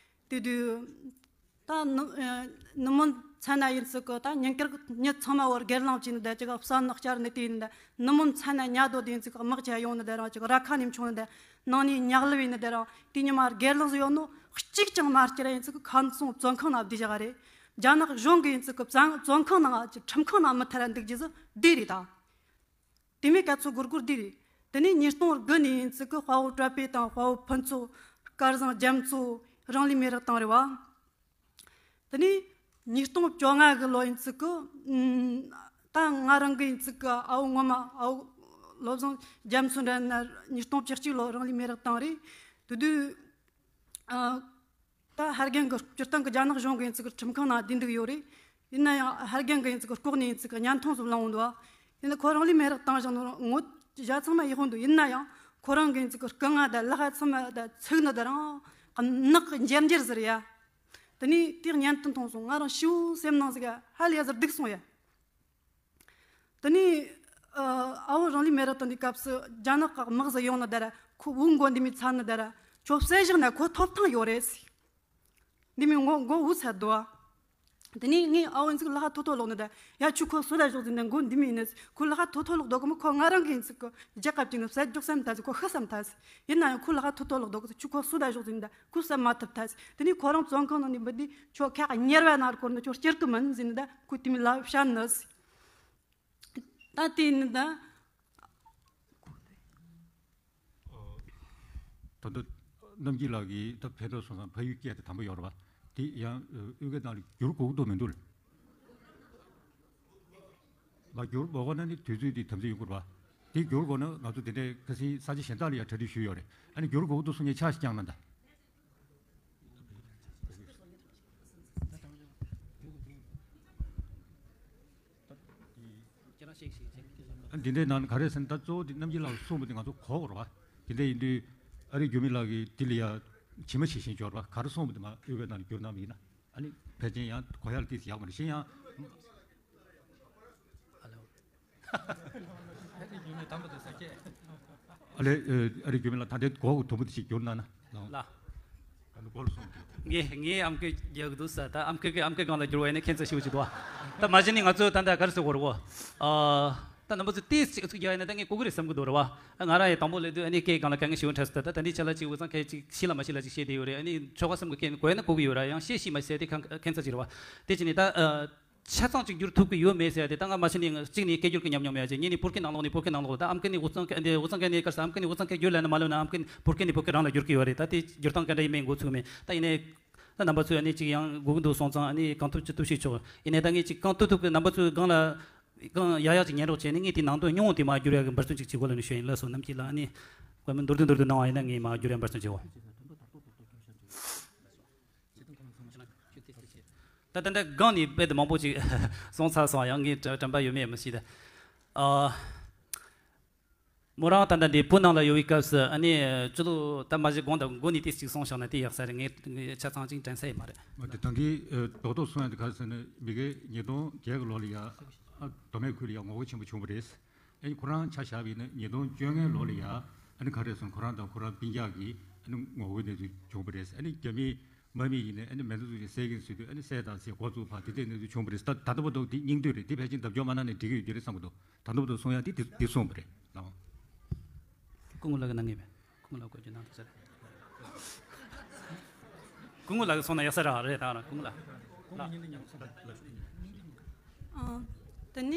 དེ་དུས་ད་ནུ་ནུབ་མོ་མཚན་ན་ཡིན་ཚིག་གི་ད་ཉིན་དཀར་མྱི་ཚང་མ་བར་སྒེར་ལངས་བྱས་ནས་ད་ཅིག་བསམ་ནག་བསྐྱར་ནས་དེ་ཡིན་ད་ནུབ་མོ་མཚན་ན་ཉལ་སྡོད་དེ་ཡིན་ཚིག་གི་དམག་ཆ་ཡོང་ནས་ད་རང་ཅིག་ར་ཁ་ནས་མཆོང་ནས་ད་ནང་ནས་ཉག་ལི་བས་ནས་ད་རང་དེ་ཉི་མ་སྒེར་ལངས་སུ་ཡོང་ནོ་གཅིག་ཀྱང་མ་བསྐྱུར་ཡིན་ཚིག་གི་ཁམས་གསུམ་བཙོན་ཁང་ན་བསྡད་བཞག་རེད། རྒྱ་ནག་གཞུང་གི་ཡིན་ཚིག་གི་བཙན་བཙོན་ཁང་ནང་ཁྲིམས་ཁང་ནང་མི་ཐར་འདུག་རྒྱུ་ཟིག་འདི་རེད་ད། དེ་མོ་སྐད་ཆ་སྒོར་སྒོར་འདི་རེད། དེ་ནས་ཉིས་སྟོང་དགུ་ནས་ཡིན་ཚིག་གི་དཔའ་བོ་བཀྲ་བྷེ་དང་དཔའ་བོ་ཕུན་ཚོགས། སྐལ་བཟང་རྒྱ་མཚོ་རང་ལུས་མེ་རག་བཏང་རེད་བ། དེ་ནས་ཉིས་སྟོང་བཅོ་ལྔ་གི་ལོ་ཡིན་ཚིག་གི་ཨུམ། ད་ང་རང་གི་ཡིན་ཚིག་གི་ཨ་བོ་ངོ་མ་ཨ་བོ་བློ་བཟང་རྒྱ་མཚོ་འདྲ་ན་ཉིས་སྟོང་བཅུ་གཅིག་ལོ་རང་ལུས་མེ་རག་བཏང་རེད། དེ་དུས་ཨ། ད་ཧར་རྒན་གི་སྤྱིར་བཏང་གི་རྒྱ་ནག་གཞུང་གི་ཡིན་ཚིག་གི་ཁྲིམས་ཁང་ནང་བསྡད་འདུག་ཡོད་རེད། ཡིན་ན་ཡང་ཧར་རྒན་གི་ཡིན་ཚིག་གི་ལྐོག་ནས་ཡིན་ཚིག་གི་བརྙན་ཐུང་ཟིག་བླངས་འོང་འདུག་ཡིན་ན་ཁོ་རང་ལུས་མེ་རག་བཏང་བཞག་ནོ་ངོ་བཞག་ཚང་མ་ཡག་པོ་འདུག་ཡིན་ན་ཡང་ཁོ་རང་གི་ཡིན་ཚིག་གི་རྐུ་ང་དང་ལག་ཚང་མ་དང་ཚིག་ནི་དེ་རང་ནག་གི་འཇེར་འཇེར་ཟེར་ཡ། དེ་ནས་དེ་བརྙན་ཐུང་མཐོང་སོང་། ང་རང་ཤི་བོ་སེམས་ནང་ཟིག་ག་ཧ་ལས་ཡ་ཟེར་སྡུག་སོང་ཡ། དེ་ནས་ཨ་ཨ་བོ་རང་ལུས་མེ་རག་བཏང་དུས་སྐབས་སུ་རྒྱ་ནག་གི་དམག་ཟིག་ཡོང་ནི་དེ་ར་ཁོ་བོའི་མགོ་འདི་མོ་ཚ་ནི་དེ་ར་ཁྱོད་བསད་བཞག་ན་ཁོ་ཐོབ་ཐང་ཡོད་རེད་ཟེར། འདི་མོ་མགོ་མགོ་བོ་ཚ་འདུག་དེ་ནས་ངས་ཨ་བོ་ཡིན་ཚིག་ལག་པ་ཐོ་ཐོ་ལོག་ནི་དེ་ཡ་ཁྱོད་ཁོ་གསོད་ད་ཞོག་ཟེར་ནས་མགོ་འདི་མོ་ཡིན་ནི་ཁོ་ལག་པ་ཐོ་ཐོ་ལོག་འདུག་གི་མོ། ཁོ་ང་རང་གི་ཡིན་ཚིག་གི་རྒྱལ་ཁབ་ཅིག་ནི་བསད་རྒྱུ་བསམ་ཐལ་ཟེར། ཁོ་ཤི་བསམ་ཐལ་ཟེར། ཡིན་ན་ཡང་ཁོ་ལག་པ་ཐོ་ཐོ་ལོག་འདུག་གི་ཁྱོད་ཁོ་གསོད་ད་ཞོག་ཟེར་ནི་དེ་ཁོ་བསད་མ་ཐུབ་ཐལ་ཟེར། དེ་ནས་ཁོ་རང་བཙོན་ཁང་ནང་ནས་འབུད་དུས་ཁྱོད་ཁ་གཉེར་བ་ན་སྐོར་ནི་ཁྱོད་སྐྱུར་གི་མིན་ཟེར་ནི་དེ་ཁོ་དེ་མོ་ལབ་བཤད་ནི་ཟེར། ད་དེ་ནི་ད། ད་ལྟ་རྣམ་རྒྱལ་ལགས་ཀྱིས་ད་ཕན་ཐོགས་སོང་ཙང་ཕ་ཡུལ་སྐད་དེ་དམ་པོ་ཡོད་རེད་པ། དེ་ཡང་ཨུ་སྐད་ནང་ལ་བསྒྱུར་དགོས་ཀྱི་འདུག་མི་འདུག་ལ། མ་བསྒྱུར་དགོས་ན་ནི་དུས་ཚོད་དེ་དམ་འཛིན་ཡོང་དགོས་རེད་པ། དེ་བསྒྱུར་དགོས་ན་ང་ཚོ་དེ་འདྲའི་ཁ་སང་ས་ཆ་གཞན་དག་ལ་ཡང་གྲ་སྒྲིག་ཞུས་ཡོད་རེད། ཨ་ནི་བསྒྱུར་དགོས་ཀྱི་འདུག་གསུང་མཁན་ཕྱག་ཞིག་བརྐྱངས་གནང་དང་། ཁྱེད་རང་ཤེས་ཤེས་ཤེས། ཨ། འདི་འདྲའི་ནང་ག་རེ་ཟེར་ན་ད་གཙོ་བོ་དེ་རྣམ་རྒྱལ་ལགས་གསུངས་པ་དེ་ང་ཚོ་གོ་དགོས་རེད་པ། དེ་འདྲ་ཡིན་དུས་ཨ་རིག་འགྱུར་མེད་ལགས་ཀྱིས་དེ་ལ་ཡ་ཇི་མ་ཇི་བཞིན་འབྱོར་བ་ག་རེ་གསུངས་པ་དེ་མར་ཨུ་སྐད་ནང་ལ་བསྒྱུར་གནང་བ་ཡིན་ན་ཨ་ནི་ཕལ་ཆེར་ཡང་གོ་ཡག་ལ་ཏོག་ཙམ་ཡག་པོ་རེད། གཞན་ཡང་། ཨ་ལེ། ཨ་རིག་འགྱུར་མེད་ལགས་ད་ལྟའི་གོ་དགོས་དུམ་བུ་དེ་ཅིག་བསྒྱུར་གནང་ན་ལགས། ལགས། ཨ་ནི་གོ་ལ་སོང་གི། ངས་ངས་ཨམ་སྐད་རྒྱག་གི་འདུག་ས། ད་ཨམ་སྐད་ཀྱི་ཨམ་སྐད་སྒང་ལ་བསྒྱུར་བ་ཡིན་ན་ཁྱད་མཚར་ཞེ་པོ་ཅིག་འདུག་ཨ། ད་མ་གཞི་ནས་ང་ཚོ་ད་ལྟ་ག་རེ་ཟེར་དགོས་རེད་གོ། ཨ། ད་རྣམ་པ་ཚོས་ཏོག་ཙམ་ཨུ་ཚུགས་རྒྱག་ཡ་ན་ད་ངས་གོ་གི་རེད་བསམ་གི་འདུག་རེད་བ། ང་རང་ཡང་དང་པོ་སླེབས་དུས་ཨ་ནི་སྐད་སྒང་ལ་དཀའ་ངལ་ཞེ་པོ་འཕྲད་སོང་། ད་ད་འདི་ཆ་ལ་ཅིག་འུ་ཚང་སྐད་ཅིག་ཤེས་ལ་མ་ཤེས་ལ་ཅིག་བཤད་བསྡད་ཡོད་རེད། ཨ་ནི་ཆོལ་ཁ་གསུམ་གི་སྐད་གོ་ཡ་ན་གོ་གི་ཡོད་ར། ཡང་བཤད་ཤེས་མ་ཤེས་དེ་ཁ་ཁ་ཚ་ཅིག་རེད་བ། དེ་བྱས་ནས་ད་ཨ། ཆ་ཚང་གཅིག་གྱུར་ཐུབ་ཀྱི་ཡོད་མེད་ཟེར་ཡ་དེ་ད་ང་མ་ཤེས་ནས། གཅིག་ནས་སྐད་སྒྱུར་གྱི་ཉམས་མྱོང་མེད་ཡ་ཅིག་གཉིས་ནས་བོད་སྐད་ནང་ལོགས་ནས་བོད་སྐད་ནང་ལོགས། ད་ཨམ་སྐད་ནས་འུ་ཚང་སྐད་འདི་འུ་ཚང་སྐད་ནས་སྐད་ས། ཨམ་སྐད་ནས་འུ་ཚང་སྐད་སྒྱུར་ལབ་ན་མ་ལབ་ན། ཨམ་སྐད་བོད་སྐད་ནས་བོད་སྐད་རང་ལ་སྒྱུར་གྱི་ཡོད་རེད། ད་དེ་སྒྱུར་སྟངས་ག་འདྲ་ཡིན་མིན་འགོ་ཚུགས་མེད། ད་ཡིན་ནའི། ད་རྣམ་པ་ཚོས་ཨ་ནི་ཅིག་ཡང་དགོས་ཀྱི་འདུག་སོང་ཙང་ཨ་ནི་གང་ཐུབ་ཅི་ཐུབ་བྱེད་ཆོག་ཡིན་ནའི་ད་ངས་ཅིག་གང་ཐུབ་ཐུབ་ཀྱི་རྣམ་པ་ཚོའི་སྒང་ལ་གང་ཡག་ཡག་ཅིག་ཉན་རོགས་བྱས་ནས་ངས་དེ་ནང་དོན་ཉུང་ངུ་དེ་མར་བསྒྱུར་ཡག་གི་འབད་བརྩོན་ཅིག་བྱེད་དགོས་ལབ་ནས་ཞུ་ཡིན། ལགས་སོ། ནམ་གྱི་ལ་ཨ་ནི་བཀའ་མོལ་མདོར་བསྡུས་མདོར་བསྡུས་གནང་བ་ཡིན་ན་ངས་མར་བསྒྱུར་ཡག་འབད་བརྩོན་བྱེད་འོ། ད་ད་ལྟ་སྒང་ནས་རྦད་དེ་མང་པོ་ཅིག་གསུངས་ཚར་སོང་། ཡང་ངས་དྲན་དྲན་པ་ཡོད་མེད་མི་ཤེས་ད། ཨ། མོ་རང་ད་ལྟ་འདི་བོད་ནང་ལ་ཡོད་པའི་སྐབས་སུ་ཨ་ནི་སྤྱི་ལོ་ད་མ་གཞི་དགོངས་དག་མགོ་ནས་ཏོག་ཙམ་གསུངས་བཞག་ན་དེ་ཡག་ས་རེད། ངས་ངས་ཆ་ཚང་ཅིག་དྲན་ས་ཡོད་མ་རེད། འོ་དེ་ད་གིན་རྡོག་རྡོག་གསུང་ཡ་དེ་ག་རེ་ཟེར་ན། མི་གེ་ཉིས་སྟོང་བརྒྱད་གི་ལོ་ལ་ཡ་ཨ་མདོ་སྨད་ཁུལ་ལ་ཡ་ངོ་རྒོལ་ཆེན་པོ་བྱུང་བ་རེད། ཨ་ནི་ཁོ་རང་ཆ་བཞག་པ་ཡིན་ན་ཉིས་སྟོང་བཅོ་ལྔའི་ལོ་ལ་ཡ་ཨ་ནི་ག་རེ་ཟེར་ན། ཁོ་རང་དང་ཁོ་རང་སྤུན་ཀྱག་གི་ཨ་ནི་ངོ་རྒོལ་གནས་ཚུལ་བྱུང་བ་རེད། ཨ་ནི་རྒྱ་མི་དམག་མི་ཡིན་ནའི་ཨ་ནི་མེ་མདའ་འཛུགས་ཀྱིས་བསད་ཀྱིན་ཟེར་དུས། ཨ་ནི་བསད་དང་ཟེར་འགོ་བཙུགས་པ་དེ་འདྲའི་གནས་ཚུལ་བྱུང་བ་རེད། ད་ད་ལྟ་བར་དུ་དེ་སྙིང་བསྡུས་རེད། དེ་ཕལ་ཆེར་ལྡབ་འགྱུར་མ་གནང་ནས་འགྲིག་གི་ཡོད་རྒྱུ་རེད་བསམ་གི་འདུག་ད་ལྟ་བར་དུ་གསུང་ཡ་དེ་དེ་དེ་གསུངས་པ་རེད་ལགས། སྐུ་ངོ་ལགས་ཀྱིས་གནང་ངེས་པས། སྐུ་ངོ་ལགས་བཀའ་བཀྱོན་གནང་ཐུབ་ས་རེད། སྐུ་ངོ་ལགས་ཀྱིས་གསུངས་ན་ཡག་ས་རེད། རེད་ད་ར་སྐུ་ངོ་ལགས། ལགས། ཨ། དེ་ནས་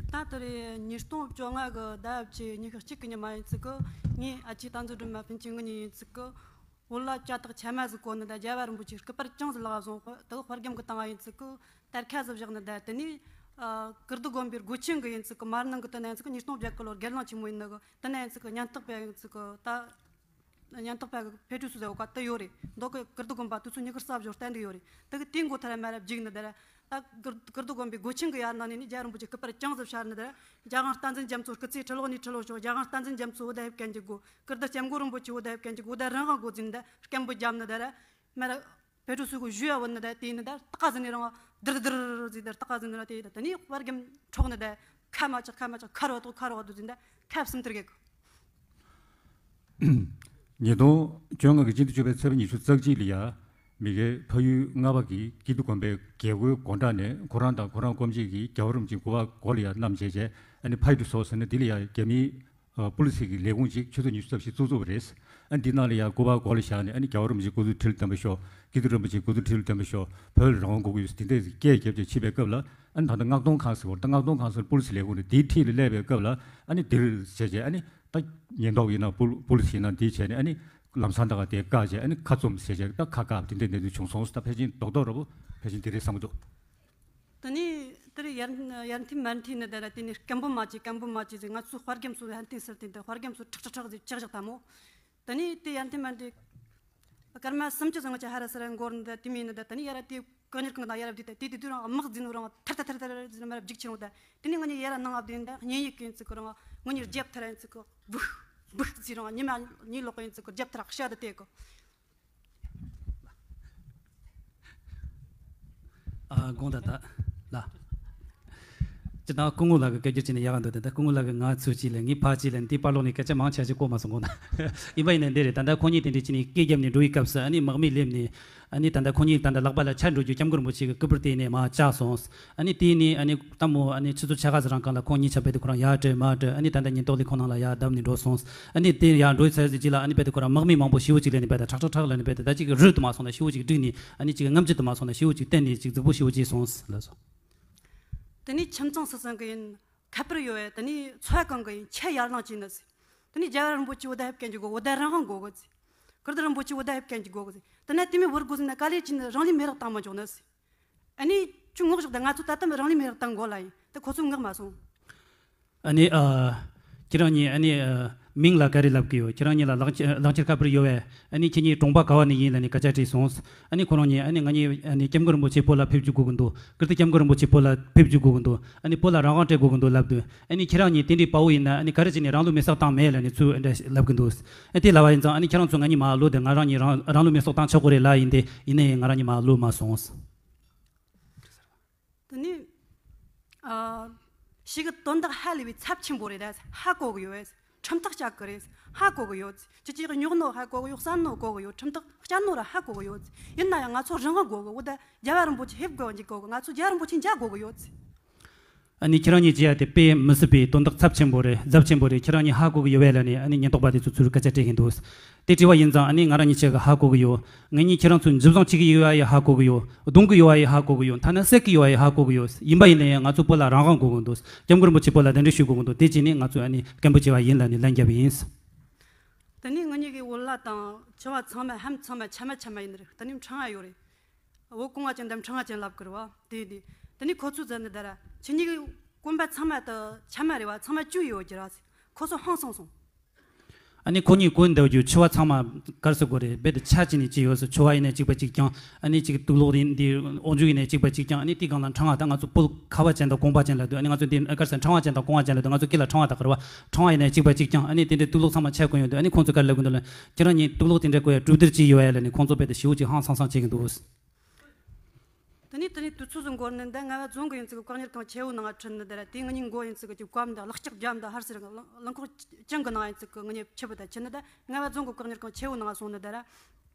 ད་དེ་རེད། ཉིས་སྟོང་བཅོ་ལྔ་གི་ཟླ་བཅུ་ཉི་ཤུ་གཅིག་གི་ཉི་མ་ཡིན་ཚིག་གི། ངས་ཨ་ཅེ་བསྟན་འཛིན་སྒྲོལ་མ་ཕན་ཆད་ངུ་ཉིན་ཡིན་ཚིག་གི། བོད་ལ་ཇ་དག་ཆ་མ་ཟིག་གོ་ནི་ད་རྒྱལ་བ་རིན་པོ་ཆེ་སྐུ་པར་ཅང་ཟིག་ལག་བཟུང་། དག་དཔའ་རྒྱམ་གི་བཏང་བ་ཡིན་ཚིག་གི། དར་ཁ་ཟིག་བཞག་ནི་ད། དེ་ནས་ཨ་ཀིརྟི་དགོན་པའི་སྒོ་ཆེན་གི་ཡིན་ཚིག་གི། མར་ནང་གི་དེ་ན་ཡིན་ཚིག་གི། ཉིས་སྟོང་བརྒྱད་གི་ལོར་སྒེར་ལངས་ཆེན་མོ་ཡིན་ནི་གི། དེ་ན་ཡིན་ཚིག་གི་སྙན་ཐག་པ་ཡིན་ཚིག་གི། ད་སྙན་ཐག་པ་གི་ཕེབས་བསུ་ཟེར་བ་ད་ཡོད་རེད། མདོ་གི་ཀིརྟི་དགོན་པ་དུས་ཚོད་ཉི་ཤུ་རྩ་བཞི་བར་བསྟན་འདི་ཡོད་རེད། དེ་གི་དེའི་མགོ་ཐལ་མ་ར་བརྒྱུགས་ནི་ད་ར། ད་ཀིར་ཀིརྟི་དགོན་པའི་སྒོ་ཆེན་གི་ཡར་ནང་ནས་ནི་རྒྱལ་བ་རིན་པོ་ཆེ་སྐུ་པར་ཅང་ཟིག་ཤར་ནི་ད་ར། རྒྱལ་དབང་བསྟན་འཛིན་རྒྱ་མཚོ་སྐུ་ཚེ་ཁྲི་ལོ་ནས་ཁྲི་ལོ་ཤོག་རྒྱལ་དབང་བསྟན་འཛིན་རྒྱ་མཚོ་བོད་ཟླ་ཕེབས་མཁན་གྱི་སྒོ། ཀིརྟི་སྐྱབས་མགོན་རིན་པོ་ཆེ་བོད་ཟླ་ཕེབས་མཁན་གྱི་སྒོ། ད་རང་དབང་སྒོ་འཛིན་ད་སྐད་འབོད་བརྒྱབ་ནི་ད་ར། མ་ར་ཕེབས་བསུ་སྒོ་ཞུ་ཡ་བོ་ནི་ད་དེ་ནི་ད་སྟག་ག་ཟིན་ནི་རང་དིར་དིར་ཟིན་ད་སྟག་ག་ཟིན་ནི་ར། དེ་ད་དེ་ནི་དཔའ་རྒྱམ་འཕྲོག་ནི་ད་ཁ་མ་ཆག་ཁ་མ་ཆག་ཁ་རོ་ཏོ་ཁ་རོ་ཏོ་ཟིན་ད་ཁ་བསམ་དེར་གེ་གི། ཉིས་སྟོང་བཅོ་ལྔ་གི་སྤྱི་ཟླ་བཅུ་པའི་ཚེས་པ་ཉི་ཤུ་རྩ་གཅིག་ལ་ཡ། མི་གེ་ཕ་ཡུལ་རྔ་བ་གི་ཀིརྟི་དགོན་པའི་རྒྱལ་སྒོའི་སྒོ་འགྲམ་ནས་ཁོ་རང་དང་ཁོ་རང་སྐོམ་ཆེད་ཀྱི་རྒྱལ་བ་རིན་པོ་ཆེ་སྐུ་པར་མགོ་ལ་ཡ་བསྣམས་བྱས་བྱས། ཨ་ནི་ཕ་ཡུལ་དུ་སོང་ཟེར་ནས་འདི་ལ་ཡ་རྒྱ་མིའི་ཨ་པུ་ལི་སི་གི་ལས་ཁུངས་ཅིག་ཆུ་ཚོད་ཉི་ཤུ་རྩ་བཞི་བཙུགས་བཙུགས་པ་རེད། ཨ་འདི་ནང་ལ་ཡ་སྐུ་པར་མགོ་ལ་བཞག་ནས། ཨ་ནི་རྒྱལ་བ་རིན་པོ་ཆེ་སྐུ་གཟུགས་ཁྲི་ལོ་བརྟན་པ་ཤོག་ཀིརྟི་རིན་པོ་ཆེ་སྐུ་གཟུགས་ཁྲི་ལོ་བརྟན་པ་ཤོག་བོད་ལ་རང་དབང་དགོས་ཀྱི་ཡོད་ཟེར་དེ་འདྲའི་སྐད་རྒྱབ་བྱས་ཕྱིན་པའི་སྐབས་ལ། ཨ་ནི་ད་ལྟ་མངགས་གཏོང་ཁང་ཟེར་བ། ད་མངགས་གཏོང་ཁང་ཟེར་པུ་ལི་སི་ལས་ཁུངས་རེད། དེའི་འཁྲིས་ལ་སླེབས་པའི་སྐབས་ལ་ཨ་ནི་འདིར་བྱས་བྱས། ཨ་ནི་ད་ཉེན་རྟོག་ཡིན་ན་པུ་པུ་ལི་སི་ཡིན་ན་འདི་བྱས་ནས། ཨ་ནི་ལམ་སང་ད་ག་དེ་བཀག་བྱས། ཨ་ནི་ཁ་བཙུམ་བྱས་བྱས་ད་ཁ་བཀག་དེ་འདྲའི་གནས་ཚུལ་བྱུང་སོང་ཟེར། ད་ཕལ་ཆེར་རྡོག་རྡོག་ར་བོ་ཕལ་ཆེར་འདི་རེད་བསམ་གྱི་འདུག་དེ་ནས་དེར་ཡར་ཡར་འཐེན་མར་འཐེན་ནི་དེ་ར། དེ་ནས་སྐད་འབོད་མ་བྱེད། སྐད་འབོད་མ་བྱེད་ཟེར། ང་ཚོའི་དཔའ་རྒྱམ་ཚོ་ཡར་འཐེན་ཟེར་དེ་འདི་དཔའ་རྒྱམ་ཚོ་ཁྲག་ཁྲག་ཁྲག་ཟེར་ཅག་བཞག་ད་མོ། དེ་ནས་དེ་ཡར་འཐེན་མར་འཐེན། སྐར་མ་སུམ་ཅུ་ཙམ་ཅིག་ཧ་ར་ས་ར་འགོར་འདི་དེ་མིན་ནི་ད། དེ་ནས་ཡར་དེ་གོ་ཉེར་གང་དང་ཡར་བསྡད་དེ་དེ་དུས་རང་དམག་འཛིན་རང་ཐར་ཐར་ཐར་ཐར་ཟེར་མར་རྒྱུག་ཕྱིན་རུང་། ད་དེ་ནས་ང་གཉིས་ཡར་ནང་ང་བསྡད་ད་བརྙན་ཡིག་གིན་ཚིག་གི་རང་ང་གཉིས་རྒྱབ་ཐར་ཡིན་ཚིག་གི། བུག་བུག་ཟེར་རང་ཉི་མ་གཉིས་ལོག་ཡིན་ཚིག་གི། རྒྱབ་ཐར་ཤ་ད་དེ་གི། ཨ་དགོངས་དག་ད་ལ། ཅི་དང་སྐུ་ངོ་ལགས་ཀྱི་སྐད་སྒྱུར་བྱས་ནས་ཡག་ག་འདུག་ད་ལྟ་སྐུ་ངོ་ལགས་ཀྱིས་ང་ཚུར་གཅིག་ལ་ངའི་ཕར་གཅིག་ལ་འདི་པར་ལོག་ནས་སྐད་ཆ་མང་ཆེ་ཞིག་གོ་མ་སོང་། དགོངས་དག་ཡིན་པ་ཡིན་ན་འདི་རེད། ད་ལྟ་ཁོང་གཉིས་དེ་འདྲས་བྱས་ནས་སྐད་བརྒྱབ་ནས་འགྲོ་བའི་སྐབས་སུ། ཨ་ནི་དམག་མི་སླེབས་ནས། ཨ་ནི་ད་ལྟ་ཁོང་གཉིས་ད་ལྟ་ལག་པ་ལ་ཆ་འགྲོ་རྒྱུ་སྐྱབས་མགོན་རིན་པོ་ཆེ་གི་སྐུ་པར་དེ་ནས་མར་བཅག་སོང་། ཨ་ནི་དེ་ནས་ཨ་ནི་ད་མོ་ཨ་ནི་ཆུ་ཚོད་ཕྱེད་ཀ་ཙམ་རིང་སྒང་ལ་ཁོང་གཉིས་ཆ་རྦད་དེ་ཁོ་རང་ཡར་བྲོས་མར་བྲོས། ཨ་ནི་ད་ལྟ་ཉེན་རྟོག་ལས་ཁུངས་ནང་ལ་ཡར་བརྡབས་ནས་འགྲོ་སོང་། ཨ་ནི་དེ་ཡར་འགྲོ་ཚར་རྗེས་ལ་ཨ་ནི་རྦད་དེ་ཁོ་རང་དམག་མི་མང་པོ་ཞེ་པོ་ཅིག་སླེབས་ནས་རྦད་དེ་ཁྲག་ཁྲག་ཁྲག་སླེབས་ནས་རྦད་དེ་ད་ཅིག་རུད་དུ་མ་སོང་ན་ཞེ་པོ་ཅིག་བསྒྲིགས་ནས། ཨ་ནི་ཅིག་རྔམ་བརྗིད་དུ་མ་སོང་ན་ཞེ་པོ་ཅིག་བསྟན་ནས་ཅིག་རྫིག་པོ་ཞེ་པོ་ཅིག་སོང་ཟེར་ལབ་སོང་། དེ་ནས་ཁྱིམ་ཚང་སུ་ཚང་གི་ཡིན། ཁ་པར་ཡོད་པས། དེ་ནས་འཚོལ་གང་གི་ཡིན། ཁྱེད་ཡར་ལངས་བྱས་ནི་ཟེར། དེ་ནས་རྒྱལ་བ་རིན་པོ་ཆེ་བོད་ཟླ་ཕེབས་མཁན་གྱི་སྒོ། བོད་ཟླ་རང་དབང་དགོས་གི་ཟེར། ཀིརྟི་རིན་པོ་ཆེ་བོད་ཟླ་ཕེབས་མཁན་གྱི་སྒོ་གི་ཟེར། དེ་ནས་དེ་མོ་བོར་དགོས་ཟེར་ན་ག་ལེར་བྱས་ནས་རང་ལུས་མེ་རག་བཏང་མ་འཇོག་ནི་ཟེར། ཨ་ནི་ཁྱོད་ངོ་ཞོག་ད་ང་ཚོ་ད་ལྟ་རང་ལུས་མེ་རག་བཏང་དགོས་ལ་ཡིན། དེ་ཁོ་ཚོ་ངག་མ་སོང་། ཨ་ནི་ཨ། ཁྱེད་རང་གཉིས་ཨ་ནི་ཨ། མིང་ལ་ག་རེ་ལབ་ཀྱི་ཡོད། ཁྱེད་རང་གཉིས་ལ་ལག་ཁྱེར་ལག་ཁྱེར་ཁ་པར་ཡོད་པས། ཨ་ནི་ཁྱེད་གཉིས་གྲོང་པ་ག་བ་ནས་ཡིན་ལབ་ནས་སྐད་ཆ་དྲིས་སོང་། ཨ་ནི་ཁོ་རང་གཉིས་ཨ་ནི་ང་གཉིས་ཨ་ནི་སྐྱབས་མགོན་རིན་པོ་ཆེ་བོད་ལ་ཕེབས་རྒྱུ་དགོས་ཀྱི་འདུག་ཀིརྟི་སྐྱབས་མགོན་རིན་པོ་ཆེ་བོད་ལ་ཕེབས་རྒྱུ་དགོས་ཀྱི་འདུག་ཨ་ནི་བོད་ལ་རང་དབང་སྤྲད་དགོས་ཀྱི་འདུག་ལབ་དུས། ཨ་ནི་ཁྱེད་རང་གཉིས་དེ་འདྲའི་དཔའ་བོ་ཡིན་ན་ཨ་ནི་ག་རེ་བྱས་ནས་རང་ལུས་མེ་སྲེག་བཏང་མེད་ལབ་ནས་ཚུར་ཨ་འདྲ་ལབ་ཀྱི་འདུག་ཨ་དེ་ལབ་པ་ཡིན་ཙང་ཨ་ནི་ཁྱེད་རང་ཚོ་ང་གཉིས་མར་ལོག་དེ། ང་རང་གཉིས་རང་རང་ལུས་མེ་སྲེག་བཏང་ཆོག་གི་རེད་ལབ་ཡིན་ཏེ། ཡིན་ནའི་ང་རང་གཉིས་མར་ལོག་མ་སོང་། དེ་ནས་ཨ། ཞིག་གི་དོན་དག་ཧ་ལས་པའི་ཚབས་ཆེན་པོ་རེད། ད་ཧ་གོ་གི་ཡོད། ཁྲིམས་ཐག་བཅད་གི་རེད། ཧ་གོ་གི་ཡོད། ཅི་ཅིག་ཉོག་ནོ་ཧ་གོ་གི་ཡོད། བསམ་ནོ་གོ་གི་ཡོད། ཁྲིམས་ཐག་བཅད་ནོ་ར་ཧ་གོ་གི་ཡོད། ཡིན་ན་ཡང་ང་ཚོ་རང་དབང་དགོས་གི། འོ་ད་རྒྱལ་བ་རིན་པོ་ཆེ་ཕེབས་དགོས་འཇིག་གོ་གི། ང་ཚོ་རྒྱལ་བ་རིན་པོ་ཆེ་མཇལ་དགོས་གི་ཡོད། ཨ་ནི་ཁྱེད་རང་གཉིས་བྱས་ཡ་དེ་དཔེ་མི་སྲིད་པའི་དོན་དག་ཚབས་ཆེན་པོ་རེད། ཚབས་ཆེན་པོ་རེད། ཁྱེད་རང་གཉིས་ཧ་གོ་གི་ཡོད་པས་ལབ་ནས་ཨ་ནི་ཉེན་རྟོག་པ་དེ་ཚོ་ཚུར་སྐད་ཆ་དྲིས་ཀྱིན་འདུག་དེ་དྲིས་པ་ཡིན་ཙང་ཨ་ནི་ང་རང་གཉིས་ཆ་གི་ཧ་གོ་གི་ཡོད། ངེད་གཉིས་ཁྱེད་རང་ཚོ་འཇུ་བཟུང་བྱེད་ཀྱི་ཡོད་པ་ཡི་ཧ་གོ་གི་ཡོད། རྡུང་གི་ཡོད་པ་ཡི་ཧ་གོ་གི་ཡོད། ཐ་ན་བསད་ཀྱི་ཡོད་པ་ཡི་ཧ་གོ་གི་ཡོད། ཡིན་པ་ཡིན་ན་ཡང་ང་ཚོ་བོད་ལ་རང་དབང་དགོས་ཀྱི་འདུག་སྐྱབས་མགོན་རིན་པོ་ཆེ་བོད་ལ་གདན་འདྲེན་ཞུ་དགོས་ཀྱི་འདུག་དེ་བྱས་ནས་ང་ཚོས་ཨ་ནི་སྐད་འབོད་བྱས་པ་ཡིན་ལབ་ནས་ལན་བརྒྱབ་པ་ཡིན། དེ་ནས་ངེད་གཉིས་ཀྱི་བོད་ལྭ་དང་མཆུ་བ་ཚང་མ་ལྷམ་ཚང་མ་ཆ་མ་ཆ་མ་ཡིན་རེད། དེ་ནས་ཕྲེང་བ་ཡོད་རེད། བོད་གོང་བ་ཅན་དང་ཕྲེང་བ་ཅན་ལབ་ཀྱི་རེད་བ། དེ་དེ་དེ་ནས་ཁོ་ཚོས་ཟེར་ནི་ད་ར་ཁྱེད་གཉིས་ཀྱི་གོན་པ་ཚང་མ་དུ་ཆ་མ་རེད་བ། ཚང་མ་གཅིག་ཡོད་ཀྱི་ར། ཁོ་ཚོ་ཧང་སངས་སོང་། ཨ་ནི་ཁོ་གཉིས་གོན་འདུག་རྒྱུ་མཆུ་བ་ཚང་མ་ག་རེ་ཟེར་དགོས་རེད། རྦད་དེ་ཆ་གཅིག་ནས་གཅིག་ཡོད་ཟེར། མཆུ་བ་ཡིན་ནའི་གཅིག་པ་གཅིག་རྐྱང་། ཨ་ནི་གཅིག་དུག་ལོག་ཡིན་འདི་འོག་འཇུག་ཡིན་ནའི་གཅིག་པ་གཅིག་རྐྱང་། ཨ་ནི་དེའི་སྒང་ལ་ཕྲེང་བ་དང་ང་ཚོ་བོད་ཁ་བ་ཅན་དང་གོང་བ་ཅན་ལབ་འདུག་ཨ་ནི་ང་ཚོ་འདི་ག་རེ་ཟེར། ཕྲེང་བ་ཅན་དང་གོང་བ་ཅན་ལབ་འདུག་ང་ཚོ་སྐད་ལ་ཕྲེང་བ་དག་གི་རེད་བ། ཕྲེང་བ་ཡིན་ནའི་གཅིག་པ་གཅིག་རྐྱང་། ཨ་ནི་དེ་འདྲའི་དུག་ལོག་ཚང་མ་ཆ་གོན་ཡོད་འདུག་ཨ་ནི་ཁོང་ཚོས་ག་རེ་ལབ་གི་འདུག་ལབ་ན། ཁྱེད་རང་གཉིས་དུག་ལོག་དེ་འདྲ་གོན་ཡ་གྲོས་བསྡུར་ཅིག་ཡོད་ཡ་ལབ་ནས་ཁོང་ཚོ་རྦད་དེ་ཞེ་པོ་ཅིག་ཧང་སངས་སངས་བྱེད་གི་འདུག་དེ་ནས་དེ་ནས་དུས་ཚོད་ཟིག་འགོར་ནས་འདི་རྔ་བ་རྫོང་གི་ཡིན་ཚུལ་གྱི་བཀག་ཉར་ཁང་ཆེ་བོའི་ནང་ཁྲིད་ནི་ད་ར། དེ་ངེད་གཉིས་མགོ་ཡིན་ཚུལ་གྱི་གོམ་དང་ལག་ལྕགས་རྒྱབ་དང་ཧར་སེར་རླངས་འཁོར་ཅང་གི་ནང་ཡིན་ཚུལ་གྱི་ངེད་གཉིས་ཕྱི་བུ་དང་ཁྱེར་ནི་ད་རྔ་བ་རྫོང་གི་བཀག་ཉར་ཁང་ཆེ་བོའི་ནང་སོང་ནི་ད་ར།